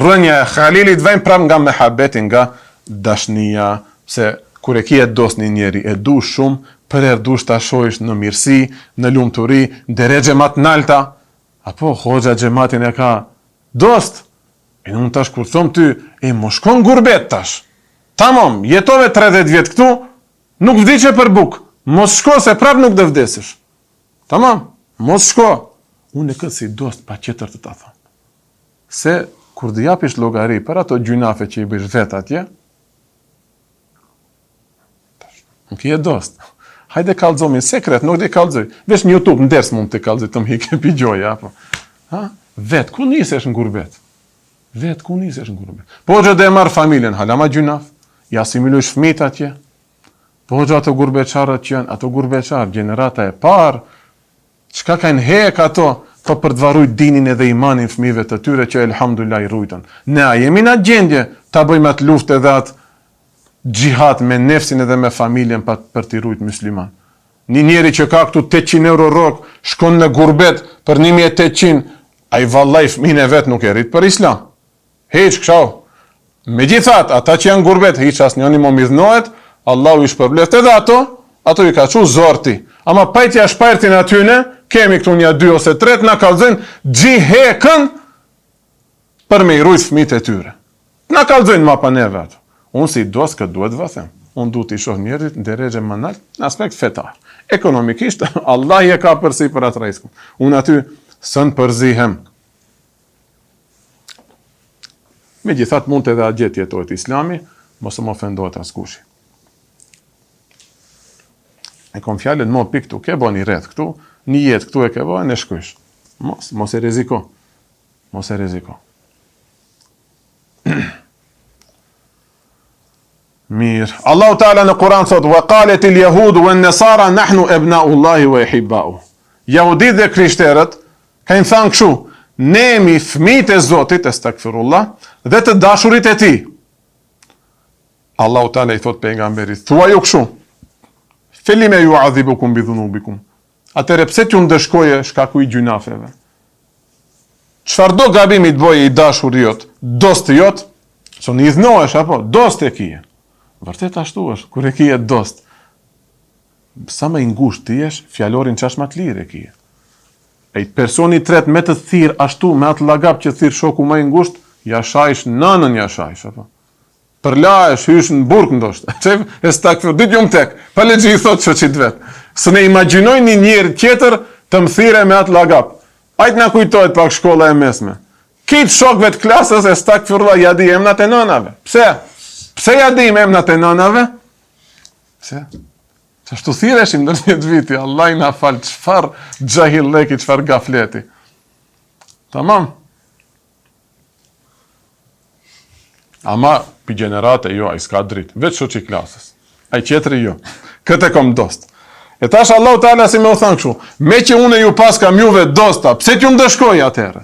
rrënja e Halilit vjen prap nga mehabeti, nga dashnia, se kur e kije dost një njeri, e du shumë, përherë dush ta shohish në mirësi, në lumturi, në derexhe ma të nalta, apo hoxha xhematin e ka dost, e unë tash kur thom ty, e mos shko në gurbet tash, tamam, jetove 30 vjet këtu, nuk vdiqe për bukë, mos shko se prap nuk do vdesësh. Tamam, mos shko. Unë e këtë si dost patjetër të ta thom. Se kur të japish llogari për ato gjynafe që i bëjsh vetë atje, nuk je dost. Hajde kallxomi sekret, nuk di kallxoj. Veç në YouTube në ders mund të kallxoj të më hike pi gjoja apo. Ha? Vet ku nisesh në gurbet? Vet ku nisesh në gurbet? Po hoxhë do e marr familjen, hala ma gjynaf. I asimilojsh fëmijët atje. Po hoxhë ato gurbeçarët që janë, ato gurbeçarë, gjenerata e parë, çka kanë hek ato, po për të rujt dinin edhe imanin fëmijëve të tyre që elhamdulillah i rujtën. Ne a jemi në atë gjendje ta bëjmë atë luftë edhe atë xhihad me nefsin edhe me familjen pa, për t'i rujt musliman. Një njeri që ka këtu 800 euro rrogë, shkon në gurbet për 1800, ai vallaj fëmijën e vet nuk e rrit për islam. Hiç kështu. Megjithatë, ata që janë gurbet, hiç asnjëni mo m'idhnohet, Allahu i shpërbleft edhe ato, ato i ka çu zorti. Ama pajtja shpirtin atyne, kemi këtu një dy ose tre të na kallxojnë xhihekën për me i rujt fëmijët e tyre. Të na kallxojnë ma pa neve ato. Unë si dost këtë duhet vë them. Unë du t'i shoh njerëzit në derexhe më nalt në aspekt fetar. Ekonomikisht, Allah e ka përsipër atë rrezikun. Unë aty s'un përzihem. Megjithatë mund edhe atje të jetohet islami, mos më ofendohet askushi. E kom fjalën mo pik këtu, ke bo një rreth këtu, një jetë këtu e ke bo, e në shkujsh. Mos, mos e rreziko. Mos e rreziko. Mirë. Allahu Teala në Kur'an thotë: "Wa qalet il yahud wan nasara nahnu abna'u Allahi wa ahibba'u." Jahudit dhe krishterët kanë thënë kështu: "Ne jemi fëmijët e Zotit, estagfirullah, dhe të dashurit e Tij." Allahu Teala i thotë pejgamberit: "Thuaju kështu: Felime ju'adhibukum bi dhunubikum." Atëherë pse t'ju ndëshkojë shkaku i gjynafeve? Çfarëdo gabimi të bëjë i dashuri jot, dosti jot, s'un idhnohesh apo dost e kije. Vërtet ashtu është, kur e kije dost. Sa më i ngushtë të jesh, fjalorin çash më të lirë e kije. Ai personi i tretë me të thirr ashtu me atë lagap që thirr shoku më i ngushtë, ja shajsh nënën ja shajsh apo. Përlahesh, hysh në burg ndoshta. Çe estagfir, ditë jum tek. Pa lexhi i thot shoqit vet. S'e imagjinoj një njeri tjetër të më thirre me atë lagap. Hajt na kujtohet pak shkolla e mesme. Krejt shokëve të klasës estagfirullah ja di emnat e nënave. Pse? Pse ja dim emnat e nënave? Pse? Qashtu thirreshim ndërmjet veti, Allah i na fal çfarë xhahilleki, çfarë gafleti. Tamam. Ama, pi gjenerate, jo, ai s'ka dritë. Veç shoqi i klasës. Ai tjetri jo. Këtë e kom dost. E tash Allahu Teala si me u thanë kështu, me që unë ju paskam juve dosta, pse t'ju ndëshkoj atëherë?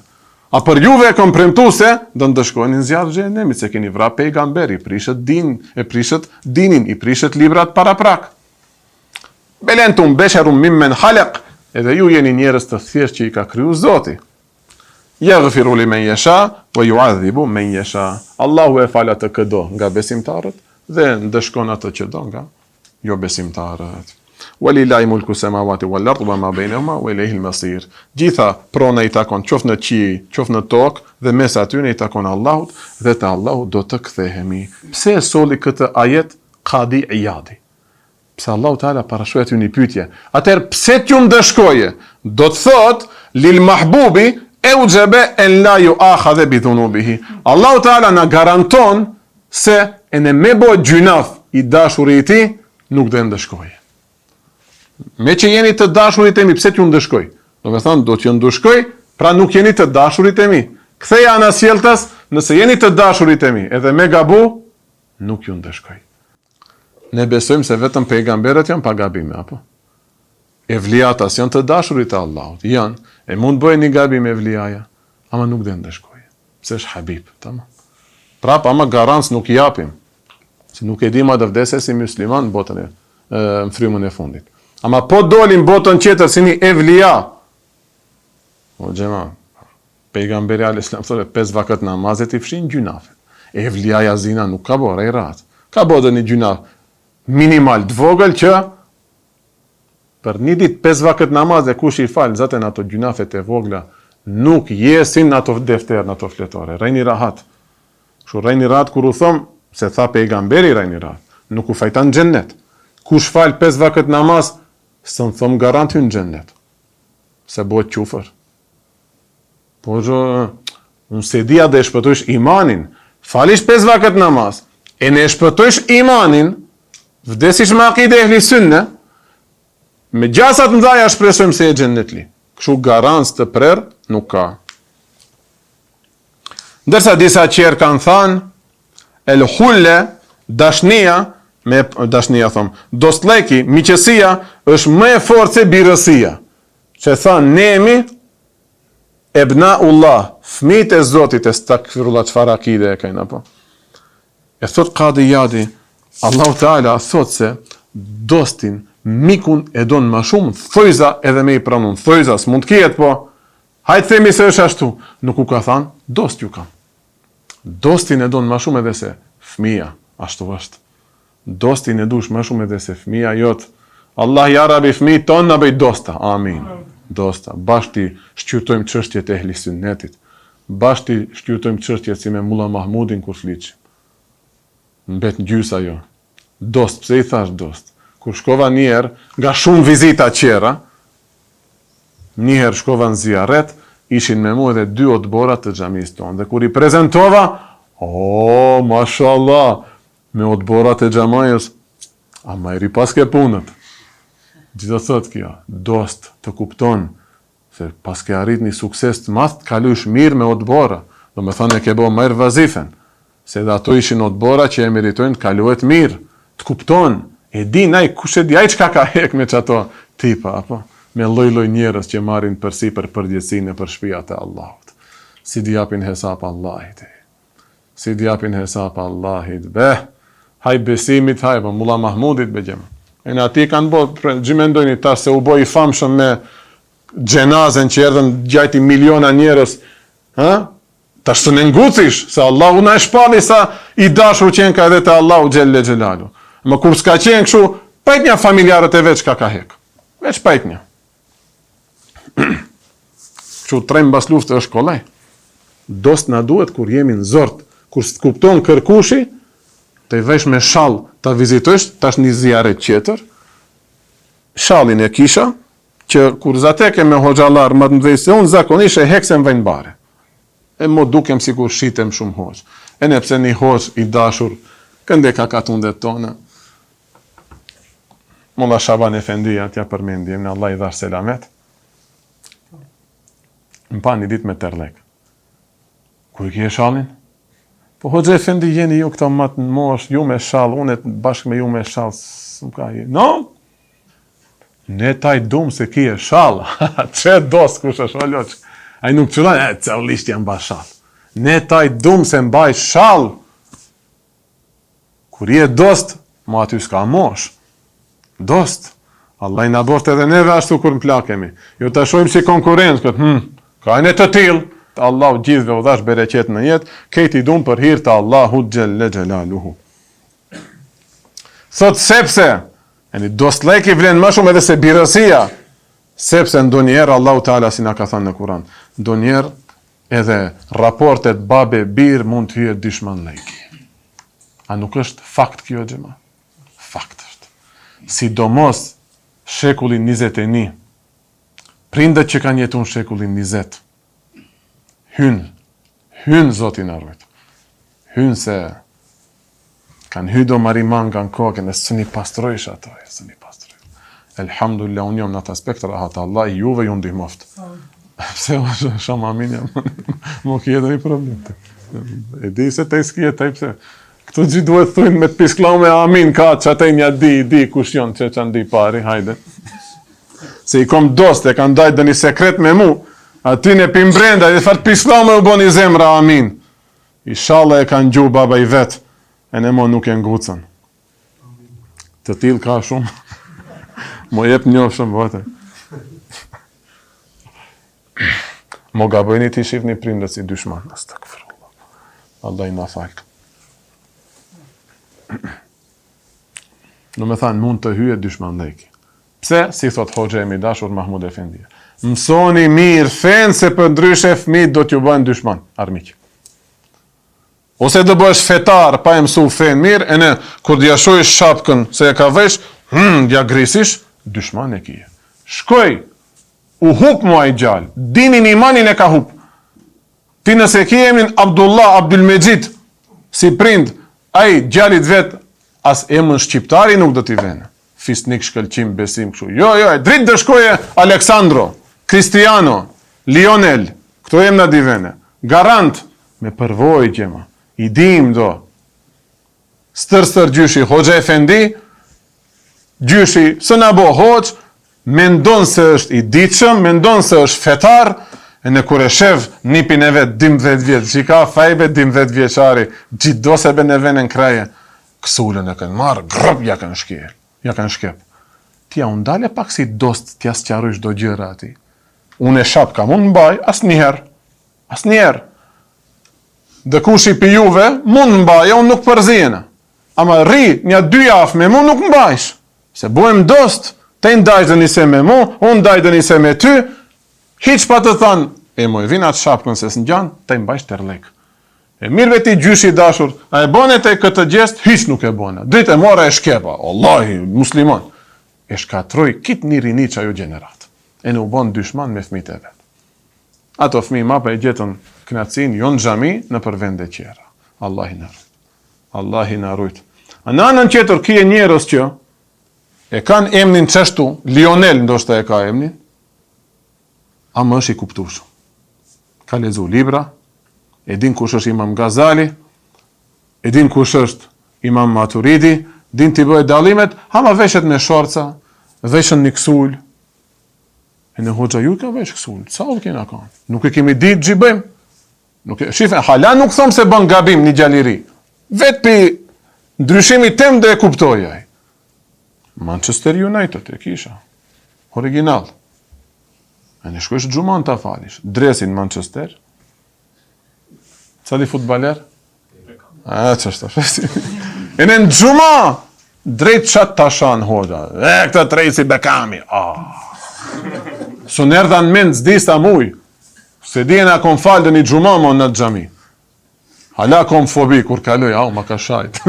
A për juve e kom premtu se do ndëshkojnë në zjarr xhehenemit, se keni vra pejgamber, i prishët din, e prishët dinin, i prishët librat paraprak. Bel entum besherun mimmen halek, edhe ju jeni njerëz të thjeshtë që i ka kriju Zoti. Yaghfiru limen yasha wa yu'adhibu men yasha. Allahu e fal atë kë do nga besimtarët dhe ndëshkon atë që do nga jobesimtarët. Walillahi mulku samawati wal ard wa ma bainahuma wa ilayhi al-masir. Gjitha prona i takon qoftë në qiej, qoftë në tokë dhe mes atyre i takon Allahut dhe te Allahu do të kthehemi. Pse e solli këtë ajet Kadi Iyadi? Pse Allahu Teala parashtroi aty një pyetje. Atëherë pse t'ju ndëshkojë? Do të thotë lil mahbubi euxhebe en la juakhadhe bi dhunubihi. Allahu Teala na garanton se ene me bo gjynaf i dashuri i tij nuk do e ndëshkojë. Me që jeni të dashurit e mi, pse t'ju ndëshkoj? Do me thënë, do t'ju ndëshkoj, pra nuk jeni të dashurit e mi. Ktheja anasjelltas, nëse jeni të dashurit e mi, edhe me gabu, nuk ju ndëshkoj. Ne besojmë se vetëm pejgamberët janë pa gabime, apo? Evliat a s'janë të dashurit e Allahut, janë. E mund të bëjë një gabim evliaja, ama nuk do e ndëshkojë. Pse është habib, tamam. Prap ama garancë nuk i japim. Se nuk e dim a do vdesë si musliman në botën e në frymën e fundit. Ama po dolim botën tjetër si një evlia. O xhema, Pejgamberi alejhi selam thotë pesë vakët namazet i fshin gjynafet. Evliaja zina nuk ka bo, rrej rahat. Ka bo edhe një gjynaf minimal të vogël që për një ditë pesë vakët namaze kush i fal zaten ato gjynafet e vogla nuk jesin në ato defter, në ato fletore. Rrejni rahat. Kështu rrejni rahat kur u thom se tha pejgamberi rrejni rahat. Nuk u fajta në xhennet. Kush fal pesë vakët namaz, s'un thom garant hyn në xhennet. Se bëhet qufër. Po jo, unë s'e di a do e shpëtojsh imanin. Falish pesë vakët namaz, e ne shpëtojsh imanin, vdesish me akide ehli synne, me gjasat mëdhaja shpresojmë se je xhennetli. Kështu garancë të prerë nuk ka. Ndërsa disa qerë kanë thanë, el hulle, dashnia, me dashnia thom, dostlleki, miqësia, është më e fortë se birësia. Që thanë, ne jemi Ebnaullah, fëmijët e Zotit, estagfirullah çfarë akide e kanë apo? E thot Kadi Ijadi, Allahu Teala thot se dostin, mikun e don më shumë, thojza edhe me i pranun, thojza s'mund të kihet po. Hajt themi se është ashtu, nuk u ka thanë, dost ju kam. Dostin e don më shumë edhe se fëmija, ashtu është. Dostin e dush ma shumë edhe se fëmija jot. Allah ja Rabi fëmijët tonë na bëj dosta. Amin. Dosta. Bashkë t'i shqyrtojmë çështjet e ehli synnetit. Bashkë t'i shqyrtojmë çështjet si me Mulla Mahmudin kur fliçim. Mbet në gjysë ajo. Dost, pse i thash dost? Kur shkova një herë, nga shumë vizita qera, një herë shkova në zijaret, ishin me mu edhe dy odbora të xhamisë tonë. Dhe kur i prezentova, o, mashallah, Me odborat e xhamajës, a ma i ripaske punët. Ç'do thot kjo? Dost të kupton se paske arrit një sukses të madh të kalujsh mirë me odbora. Domethonë e ke bo mirë vazifen. Se edhe ato ishin odbora që e meritojnë të kaluhet mirë. Të kupton. E din ai kush e di ai çka ka hek me qato tipa apo me lloj lloj njerëz që marrin përsipër përgjegjësi nëpër shpijat e Allahut. Si t'i japin hesap Allahit. Si t'i japin hesap Allahit be. Haj besimit haj po Mulla Mahmudit be xhema. E në ati kanë bo, ç'i mendojni tash se u bo i famshëm me xhenazen që erdhën gjajti miliona njerëz, ha? Tash s'un e ngucish, se Allahu na e shpalli sa i dashur qenka edhe te Allahu xhelle xhelalu. Më kur s'ka qenë kështu, pajtnja familjarët e vet çka ka hek. Veç pajtnja. Kështu trem mbas lufte është kollaj. Dost na duhet kur jemi në zort, kur s'të kupton kërkushi, të i vesh me shall ta vizitojsh, tash një zijaret tjetër. Shallin e kisha, që kur zateke me hoxhallar më të mëdhenj se unë, zakonisht e hek se më vejnë bare. E mo dukem sikur shitem shumë hoxhë. E ne pse një hoxhë i dashur, kënde ka katundet tona, Mulla Shaban Efendia, t'ja përmendi emnin, Allah i dhashtë selamet, më pa një ditë me terlek. Ku e kje shallin? Po hoxhë efendi jeni ju këto më të mosh, ju me shall, unë bashkë me ju me shall, s'më ka je. No? Ne ta i dum se kje shall. Qe dost kush është, o loç. Ai nuk qëllon, e, cëllisht jam ba shall. Ne ta i dum se mbaj shall. Kur je dost, mo aty s'ka mosh. Dost. Allah i na boftë edhe neve ashtu kur në plakemi. Jo ta shohim si konkurrencë këtë, hm, ka e ne të tillë. Allahu gjithëve u dhash bereqet në jetë, krejt i dum për hir të Allahut xhelle xhelaluhu. Thot sepse, yani dostllëki vlen më shumë edhe se birësia, sepse ndonjëherë Allahu Teala si na ka thënë në Kur'an, ndonjëherë Edhe raportet babe bir mund të hyje dyshmanllëki. A nuk është fakt kjo xhema? Fakt është. Sidomos shekulli 21. Prindët që kanë jetu në shekullin 20. Hyn, hyn Zoti na rujt. Hyn se Kanë hy do marimanga në kokë, e s'un i pastrojsh ato, s'un i pastrojsh. Elhamdulillah, unë jam në atë aspekt rahat, Allah i juve ju ndihmoft. Pse o shumë amin jam, mo ki edhe një problem. E di se te s'ki e te pse. Këto gjithë duhet thujnë me të pisklau me amin, ka që ate një di, di kush jonë, që që ndi pari, hajde. Se i kom dost, e kanë dajtë dhe një sekret me mu, aty në pim brenda, dhe farë pisklau me u bo një zemra, amin. Ishalla e ka ngju baba i vet e ne mo nuk e ngucën. Të tillë ka shumë. Mo jep njofshëm vete. Mo gabojni t'i shifni prindët si dyshman. Astagfirullah. Allah i na faltë. Domethanë, mund të hyje dyshmanllëki. Pse, si thot hoxha im i dashur Mahmud Efendia, mësoni mirë fenë se përndryshe fëmijët do t'ju bëhen dyshman, armiq. Ose do bëhesh fetar pa e mësu fenë mirë, e ne kur t'ja shohësh shapkën se e ka vesh, hmm, t'ja grisish, dyshman e kije. Shkoj, u hup mua i djalë, dinin imanin e ka hup. Ti nëse ke emrin Abdullah Abdulmexhid si prind, ai djalit vet as emën shqiptari nuk do t'i vene. Fisnik shkëlqim besim kështu. Jo, jo, e drejt do shkoje Aleksandro, Cristiano, Lionel, këto emna di vene. Garant me përvojë xhema. I dim do. Stër stër gjyshi hoxha efendi, gjyshi s'na bo hoxh, mendon se është i ditshëm, mendon se është fetar, e në kur e shef nipin e vet 12 vjet, që ka fajbe 12 vjeçari, gjithdo se be në venen kraje, Kësulën e kanë marrë, grëp ja kanë shkel, ja kanë shkep. Ti a u ndale pak si dost t'ja sqarojsh do gjëra atij. Unë e shapka mund mbaj asnjëherë. Asnjëherë. Dhe kushi pi juve mund mbaj, unë nuk përzijena. Ama rri një dy javë me mu nuk mbajsh. Se bëhem dost, te ndaj dhe nise me mu, unë ndaj dhe nise me ty, hiç pa të thanë, e moj vin atë shapkën se s'ngjan, te mbajsh terlek. E mirë be ti gjyshi i dashur, a e bone te këtë gjest? Hiç nuk e bona. Dritë e mora e shkepa. Allahi, musliman. E shkatroi kit një rini që ajo gjenerat. E në u bon dyshman me fmijt e vet. Ato fëmijë mapa e gjetën knaqësinë jo në xhami, nëpër vende tjera. Allahi na rujt. Allahi na rujt. A në anën tjetër kije njerëz që. E kanë emnin qashtu, Lionel ndoshta e ka emnin, ama është i kuptushëm. Ka lexu libra, e din kush është Imam Gazali, e din kush është Imam Maturidi, din t'i bëjë dallimet, ama veshet me shorca, veshën një kësul. E ne hoxha ju ka vesh kësul, sa u kena kanë? Nuk e kemi ditë ç'i bëjmë. Nuk e shife, hala nuk thom se bën gabim një djalë i ri. Vetë pi ndryshimit tem do e kuptoj ai. Manchester United e kisha. Original. E në shkojsh xhuman ta falish. Dresin Manchester. Cali futbaler? A, që është të E në xhuma, drejt qatë ta shanë hoxha. E, këtë drejt si Beckhami. Ah. S'un erdha në mend, s'di sa muj. Se di e na kom falë dhe një xhuma mo në xhami. Hala kom fobi, kur kaloj, au, ma ka shajt.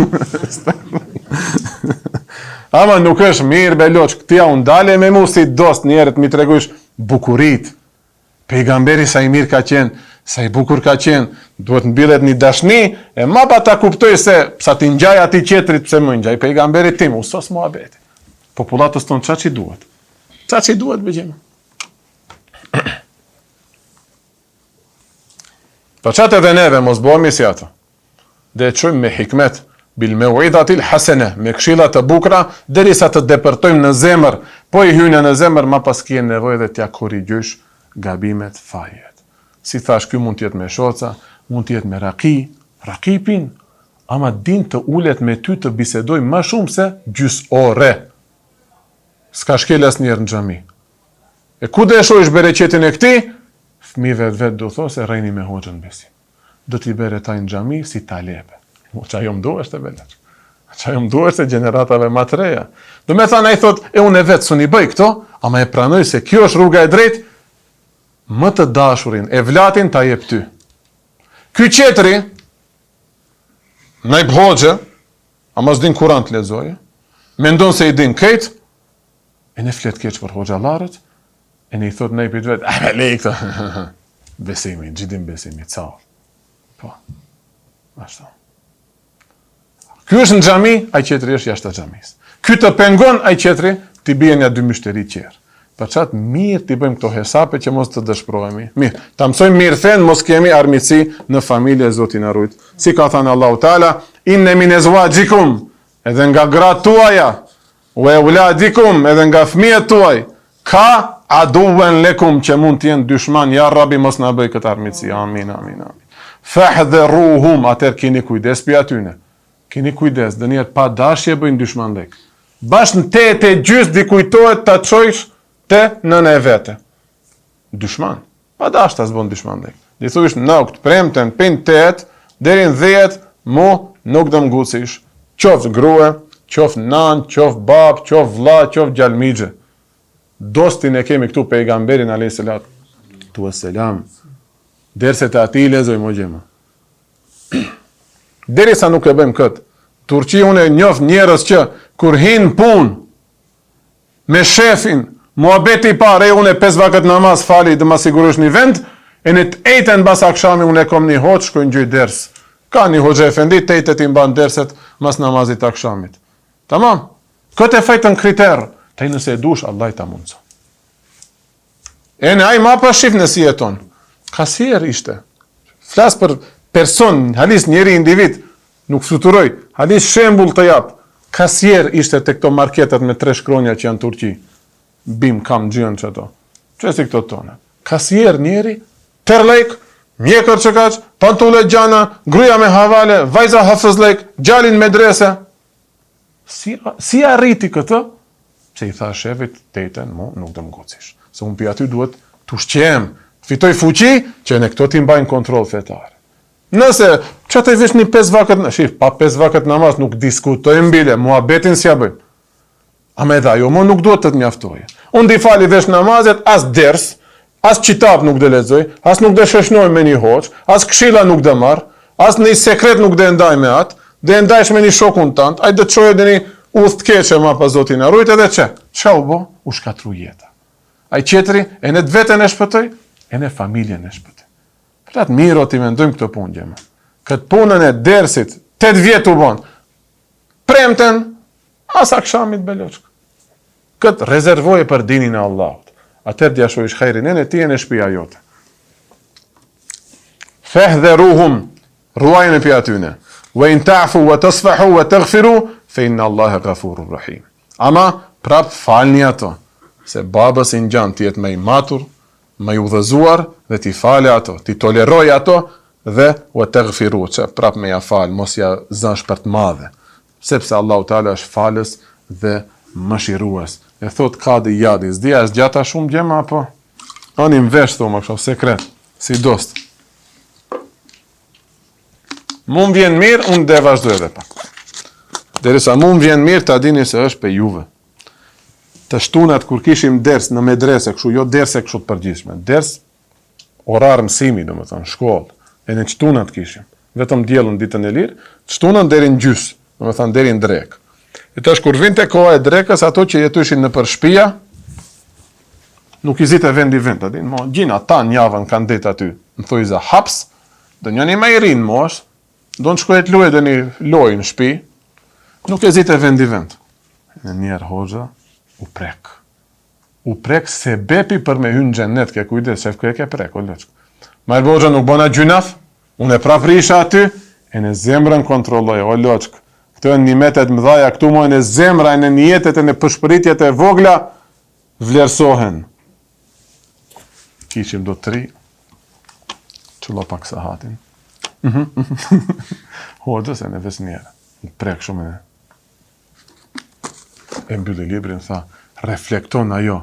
Ama nuk është mirë, be loç, ti a u ndale me mu si dost njerët, mi tregujsh bukurit. Pejgamberi sa i mirë ka qenë, sa i bukur ka qenë, duhet mbillet një dashni, e ma pa ta kuptoj se psa t'i ngjaj atij tjetrit, pse më ngjaj pejgamberit tim, u sos muhabeti. Popullatës tonë qa që duhet? Qa që duhet, be xhema? Po qatë edhe neve, mos bëhemi si ato. Dhe e çojmë me hikmet, bil meuidhatil hasene, me këshilla të bukura, derisa të depërtojmë në zemër, po i hynë në zemër, ma pas kje nevojë dhe t'ja korrigjojsh gabimet, fajet. Si thash, ky mund t'jetë me shorca, mund t'jetë me raki, raki pin, ama din të ulet me ty të bisedoj ma shumë se gjys ore. S'ka shkel asnjëherë në xhami. E ku do e shohish bereqetin e këtij? Fëmijëve të vet do thotë se rreni me hoxhën besim. Do t'i bere taj në xhami si talebe. Mo qajo më duhet e beleç. Qajo më duhet se gjeneratave ma të reja. Do me thanë ai thot, e unë e vetë s'un i bëj këto, ama e pranoj se kjo është rruga e drejtë, më të dashurin, evlatin ta jep ty. Ky qetri, najb hoxhë, ama s'din Kuran të lexojë, mendon se i din krejt, E ne flet keq për hoxhallarët, e ne i thot najpit vet, a me lej këto. Besimi, gjithim besimi, ca. Po. Ashtu. Ky është në xhami, ai tjetri është jashtë xhamisë. Ky të pengon, ai tjetri t'i bie një dy myshteri tjerë. Për qatë mirë t'i bëjmë këto hesape që mos të dëshprohemi. Mirë, ta mësojmë mirë fenë, mos kemi armiqësi në familje, Zoti na rujt. Si ka thënë Allahu Teala, inne min ezwajikum, edhe nga gratë tuaja, Wa euladikum edhe nga fëmijët tuaj, ka aduwen lekum që mund të jenë dyshman, ja Rabbi mos na bëj këtë armiqësi. Amin, amin, amin. Fahdharuhum, atëherë keni kujdes pi atyne. Keni kujdes, ndonjëherë pa dashje bëjnë dyshmanllëk. Bash në tetë e gjys t'i kujtohet ta çojsh te nëna e vete. Dyshman. Pa dashtë as bën dyshmanllëk. Di thush nuk të premten pin 8 deri në 10 mu nuk do m'ngucish. Qoftë grue, qoftë nan, qoftë bab, qoftë vlla, qoftë djalë mixhe. Dostin e kemi këtu pejgamberin alayhi salatu wassalam. Derset e atij lexojmë o xhema. Derisa nuk e bëjmë këtë. Turqi unë e njoh njerëz që kur hin punë Me shefin, muhabeti i parë, e unë pesë vakët namaz fali do ma sigurosh një vend, e në të ejten mbas akshami unë e kom një hoxhë, shkoj ngjoj ders. Ka një hoxhë efendi, të ejtet i mban derset mas namazit të akshamit. Tamam. Këtë e fajtën kriter, taj nëse e dush, Allah i ta mundëson. E në ai ma pa shif në si jeton. Kasier ishte. Flas për person, halis njeri individ, nuk fluturoj, halis shembull të jap. Kasier ishte te këto marketet me tre shkronja që janë Turqi. Bim, kam, gjyën që ato. Që si këto tona. Kasier njeri, terlek, mjekër që kaq, pantulle gjana, gruja me havale, vajza hafëzlek, gjalin medrese. Si, si arriti këtë? Pse i tha shefit, teten, mu, nuk do më ngocish. Se unë pi aty duhet të ushqehem, të fitoj fuqi, që në këto t'i mbajnë kontrol fetar. Nëse, që të vish një pesë vakët, në shif, pa pesë vakët namaz, nuk diskutojmë bile, muhabetin s'ja bëjmë. Ama edhe ajo mo nuk duhet të të mjaftojë. Unë di fali veç namazet, as ders, as qitap nuk do lexoj, as nuk do shoqnoj me një hoxhë, as këshilla nuk do marr, as një sekret nuk do e ndaj me atë, do e ndajsh me një shokun tand, ai do të çojë edhe një udhë të keqe ma pa Zoti na rujt edhe çe. Çka u bë? U shkatru jeta. Ai tjetri e në të veten e shpëtoi, e në familjen e shpëtoi. Për atë mirë o t'i mendojmë këtë punë xhema. Këtë punën e dersit, 8 vjet u bën. Premten, Mas akshamit beloçk. Këtë rezervoje për dinin e Allahut. Atëherë do ja shohish hajrin ene ti ene shpia jote. Fehdheruhum, ruajeni prej atyne. Wa in ta'fu wa tasfahu wa taghfiru fa inna Allaha ghafurur rahim. Ama prap falni ato, se babës i ngjan të jetë më i matur, më i udhëzuar dhe t'i fale ato, t'i tolerojë ato dhe wa taghfiru, që prap me ja fal, mos ja zësh për të madhe. Sepse Allahu Teala është falës dhe mëshirues. E thot Kadi Ijadi, s'di a e zgjata shumë djema apo? Ani në vesh thoma kështu sekret, si dost. Mu më vjen mirë, unë do vazhdoj edhe pak. Derisa mu më vjen mirë, ta dini se është prej juve. Të shtunat kur kishim ders në medrese, kështu, jo derse kështu të përgjithshme, ders orar mësimi, domethënë, shkollë, e në shtunat kishim, vetëm dielën ditën e lirë, të shtunën deri në gjys, domethënë, deri në drekë. E tash kur vinte koha e drekës, ato që jetojshin nëpër shpia, nuk i zite vendi vend, a din, mo, gjina tanë javën kanë ndejt aty, në thojza haps, do njëni ma i ri në moshë, do të shkojë të lujë dhe një lojë në shpi, nuk e zite vendi vend. Në njerë hoxha, u prek. U prek sebepi për me hy në xhennet, ke kujdes, shef ku e ke prek, o loçk. Ma e hoxha nuk bona gjynaf, unë e prap risha aty, e në zemrën kontrolloj, o loçk. Këto janë nimetet mëdhaja, këtu mo në zemra, në nijetet e në pëshpëritjet e vogla, vlerësohen. Kishim do tri, qëllo pak sahatin. Hoxhës e në vesnjerë, u prek shumë e E mbylli librin, tha, reflekton ajo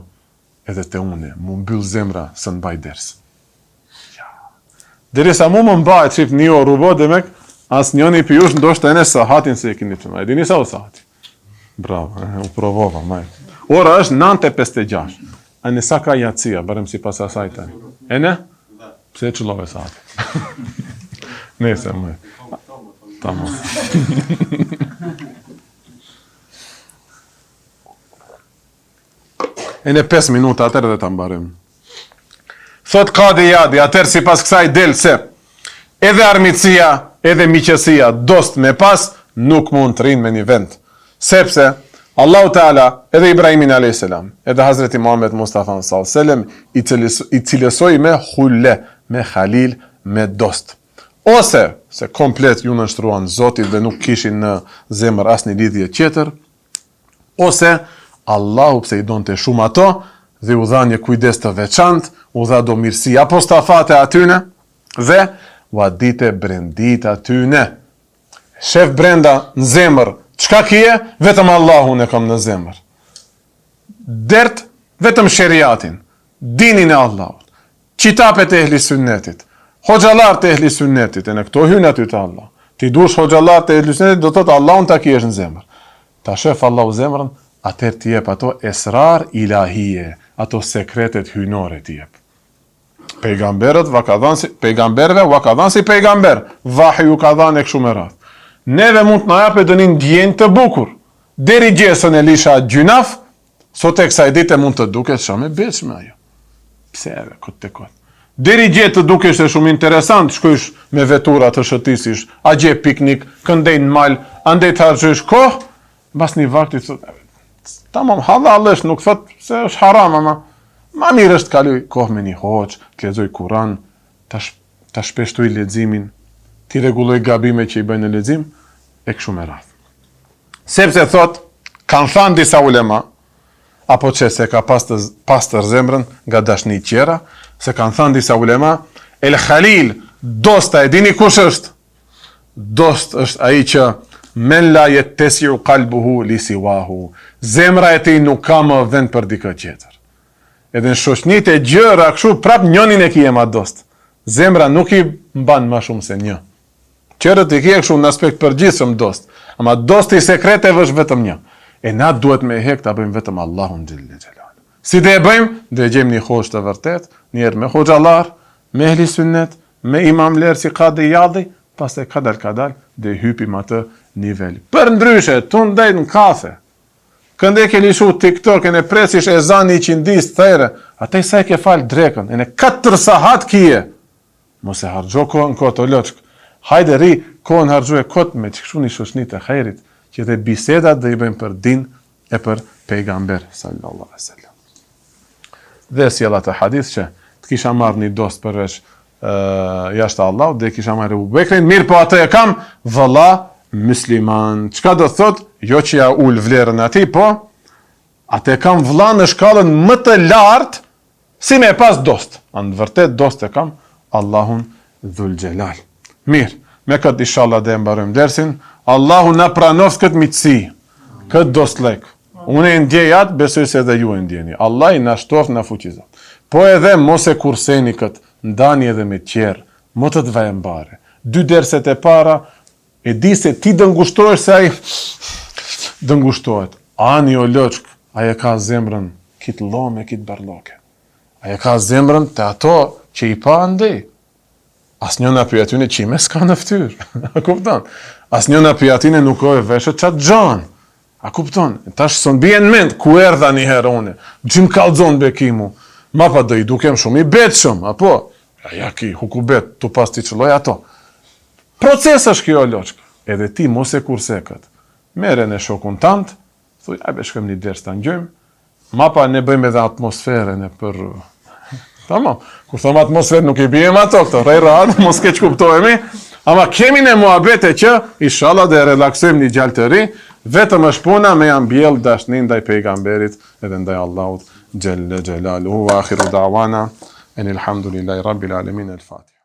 edhe te une, mu mbyll zemra s'e mbaj ders. Ja. Derisa mu më mbahet qif një orë u bo, demek, asnjëni prej jush ndoshta ene sahatin s'e keni të E dini sa o sahati? Bravo, e, u provova, maj. Ora është 9.56. A në sa ka jacia, barem sipas asaj tani. E ne? Pse e qëllove sahatin? Nëse, më. Tamam. E në 5 minuta atëherë dhe ta mbarojmë. Thot Kadi Ijadi, atëherë sipas kësaj del se edhe armiqësia, edhe miqësia, dost me pas, nuk mund të rrinë me një vend. Sepse Allahu Teala edhe Ibrahimin alayhis salam, edhe Hazreti Muhammed Mustafa sallallahu alaihi wasallam i cilës, i cilësoi me hulle, me halil, me dost. Ose se komplet ju nënshtruan Zotit dhe nuk kishin në zemër asnjë lidhje tjetër, ose Allahu pse i donte shumë ato dhe u dha një kujdes të veçantë, u dha do mirësi apostafate atyne dhe ua dite brendit atyne. Shef brenda në zemër, çka kije? Vetëm Allahun e kam në zemër. Dert vetëm sheriatin, dinin e Allahut, qitapet e ehli synnetit, hoxhallarët e ehli synnetit, e në këto hynë aty te Allah. Ti dush hoxhallarët e ehli synnetit, do thotë Allahun ta kijesh në zemër. Ta shef Allahu zemrën, atëherë t'i jep ato esrar ilahije, ato sekretet hyjnore t'i jep. Pejgamberët va ka dhënë si pejgamberëve ua ka dhënë si pejgamber, vahj ju ka dhënë e kështu me radhë. Neve mund të na japë edhe një ndjenjë të bukur. Deri dje s'e lisha gjynaf, sot e kësaj dite mund të duket shumë e beqme ajo. Pse edhe kot të kot. Deri dje të dukeshte shumë interesant, shkojsh me vetura të shëtisish, a gje piknik, këndej në mal, andej të harxhojsh kohë, Mbas një vakti thot, tamam hallall është, nuk thot se është haram, ama ma mirë është të kaloj kohë me një hoxhë, të lexoj Kur'an, ta ta shpeshtoj leximin, t'i rregulloj gabimet që i bëj në lexim e kështu me radhë. Sepse thot, kanë thënë disa ulema, apo që se ka pas të pastër zemrën nga dashni tjera, se kanë thënë disa ulema, El Khalil, dosta e dini kush është? Dost është ai që men la jettesiu kalbuhu li siwahu. Zemra e tij nuk ka më vend për dikë tjetër. Edhe në shoqnitë e gjëra kështu prap njënin e kije ma dost. Zemra nuk i mban ma shumë se një. Tjerët i kije kështu në aspekt përgjithshëm dost. Ama dosti i sekreteve është vetëm një. E na duhet me hek ta bëjmë vetëm Allahun xhelle xhelalu. Si do e bëjmë? Do e gjejmë një hoxhë të vërtetë, një herë me hoxhallar, me ehli synnet, Me imamler si Kadi Ijadi, pastaj kadal kadal do e hypim atë nivel. Përndryshe, tu ndejt në kafe. Këndej ke lishu TikTok ene presish ezani i iqindisë there, atej sa e ke fal drekën, ene 4 sahat kije. Mos e harxho kohën kot o loçk. Hajde rri kohën harxhoje kot me qështu një shoqni të hajrit, që dhe bisedat do i bëjmë për din. e për pejgamber sallallahu alaihi wasallam. Dhe sjell atë hadith që të kisha marrë një dost përveç uh, jashtë Allahut, dhe kisha marrë Ebu Bekrin, mirëpo atë e kam vëlla musliman. Çka do thot? Jo që ja ul vlerën atij, po atë e kam vëlla në shkallën më të lartë Si me e pas dost? A në vërtet dost e kam Allahun Dhul Xhelal. Mirë, me këtë inshallah do e mbarojmë dersin. Allahu na pranoft këtë miqësi, këtë dostllëk. Unë e ndjej atë, besoj se edhe ju e ndjeni. Allahu na shtoft, na fuqizon. Po edhe mos e kurseni këtë, ndani edhe me tjerë, më të të mbare. Dy derset e para, e di se ti do ngushtohesh se ai do ngushtohet. Ani o loçk, ai e ka zemrën kit llome, kit barloke. Ai e ka zemrën te ato që i pa andej. Asnjëna prej atyne qime s'ka në ftyrë. A kupton? Asnjëna prej atyne nuk o e veshët qatë gjanë. A kupton? Tash s'un bie në mend ku erdha një herë unë. Gjim kallxon Bekimu. Ma pa do i dukem shumë i betshëm, apo? Ja, ja ki, hukubet, tu pas ti qëlloj ato. Proces është kjo loçkë. Edhe ti mos e kurse këtë. Merre në shokun tand, thuj, ajde shkojmë një ders ta ngjojmë. Mapa ne bëjmë edhe atmosferën e për Tamam. Kur thom atmosferë nuk i bijem ato këto, rrej radhë, mos keq kuptohemi. Ama kemi ne muhabete që inshallah do e relaksojmë një djalë të ri, vetëm është puna me ja mbjell dashninë ndaj pejgamberit edhe ndaj Allahut xhelle xhelaluhu wa akhiru da'wana enil hamdulillahi rabbil alamin el fatiha.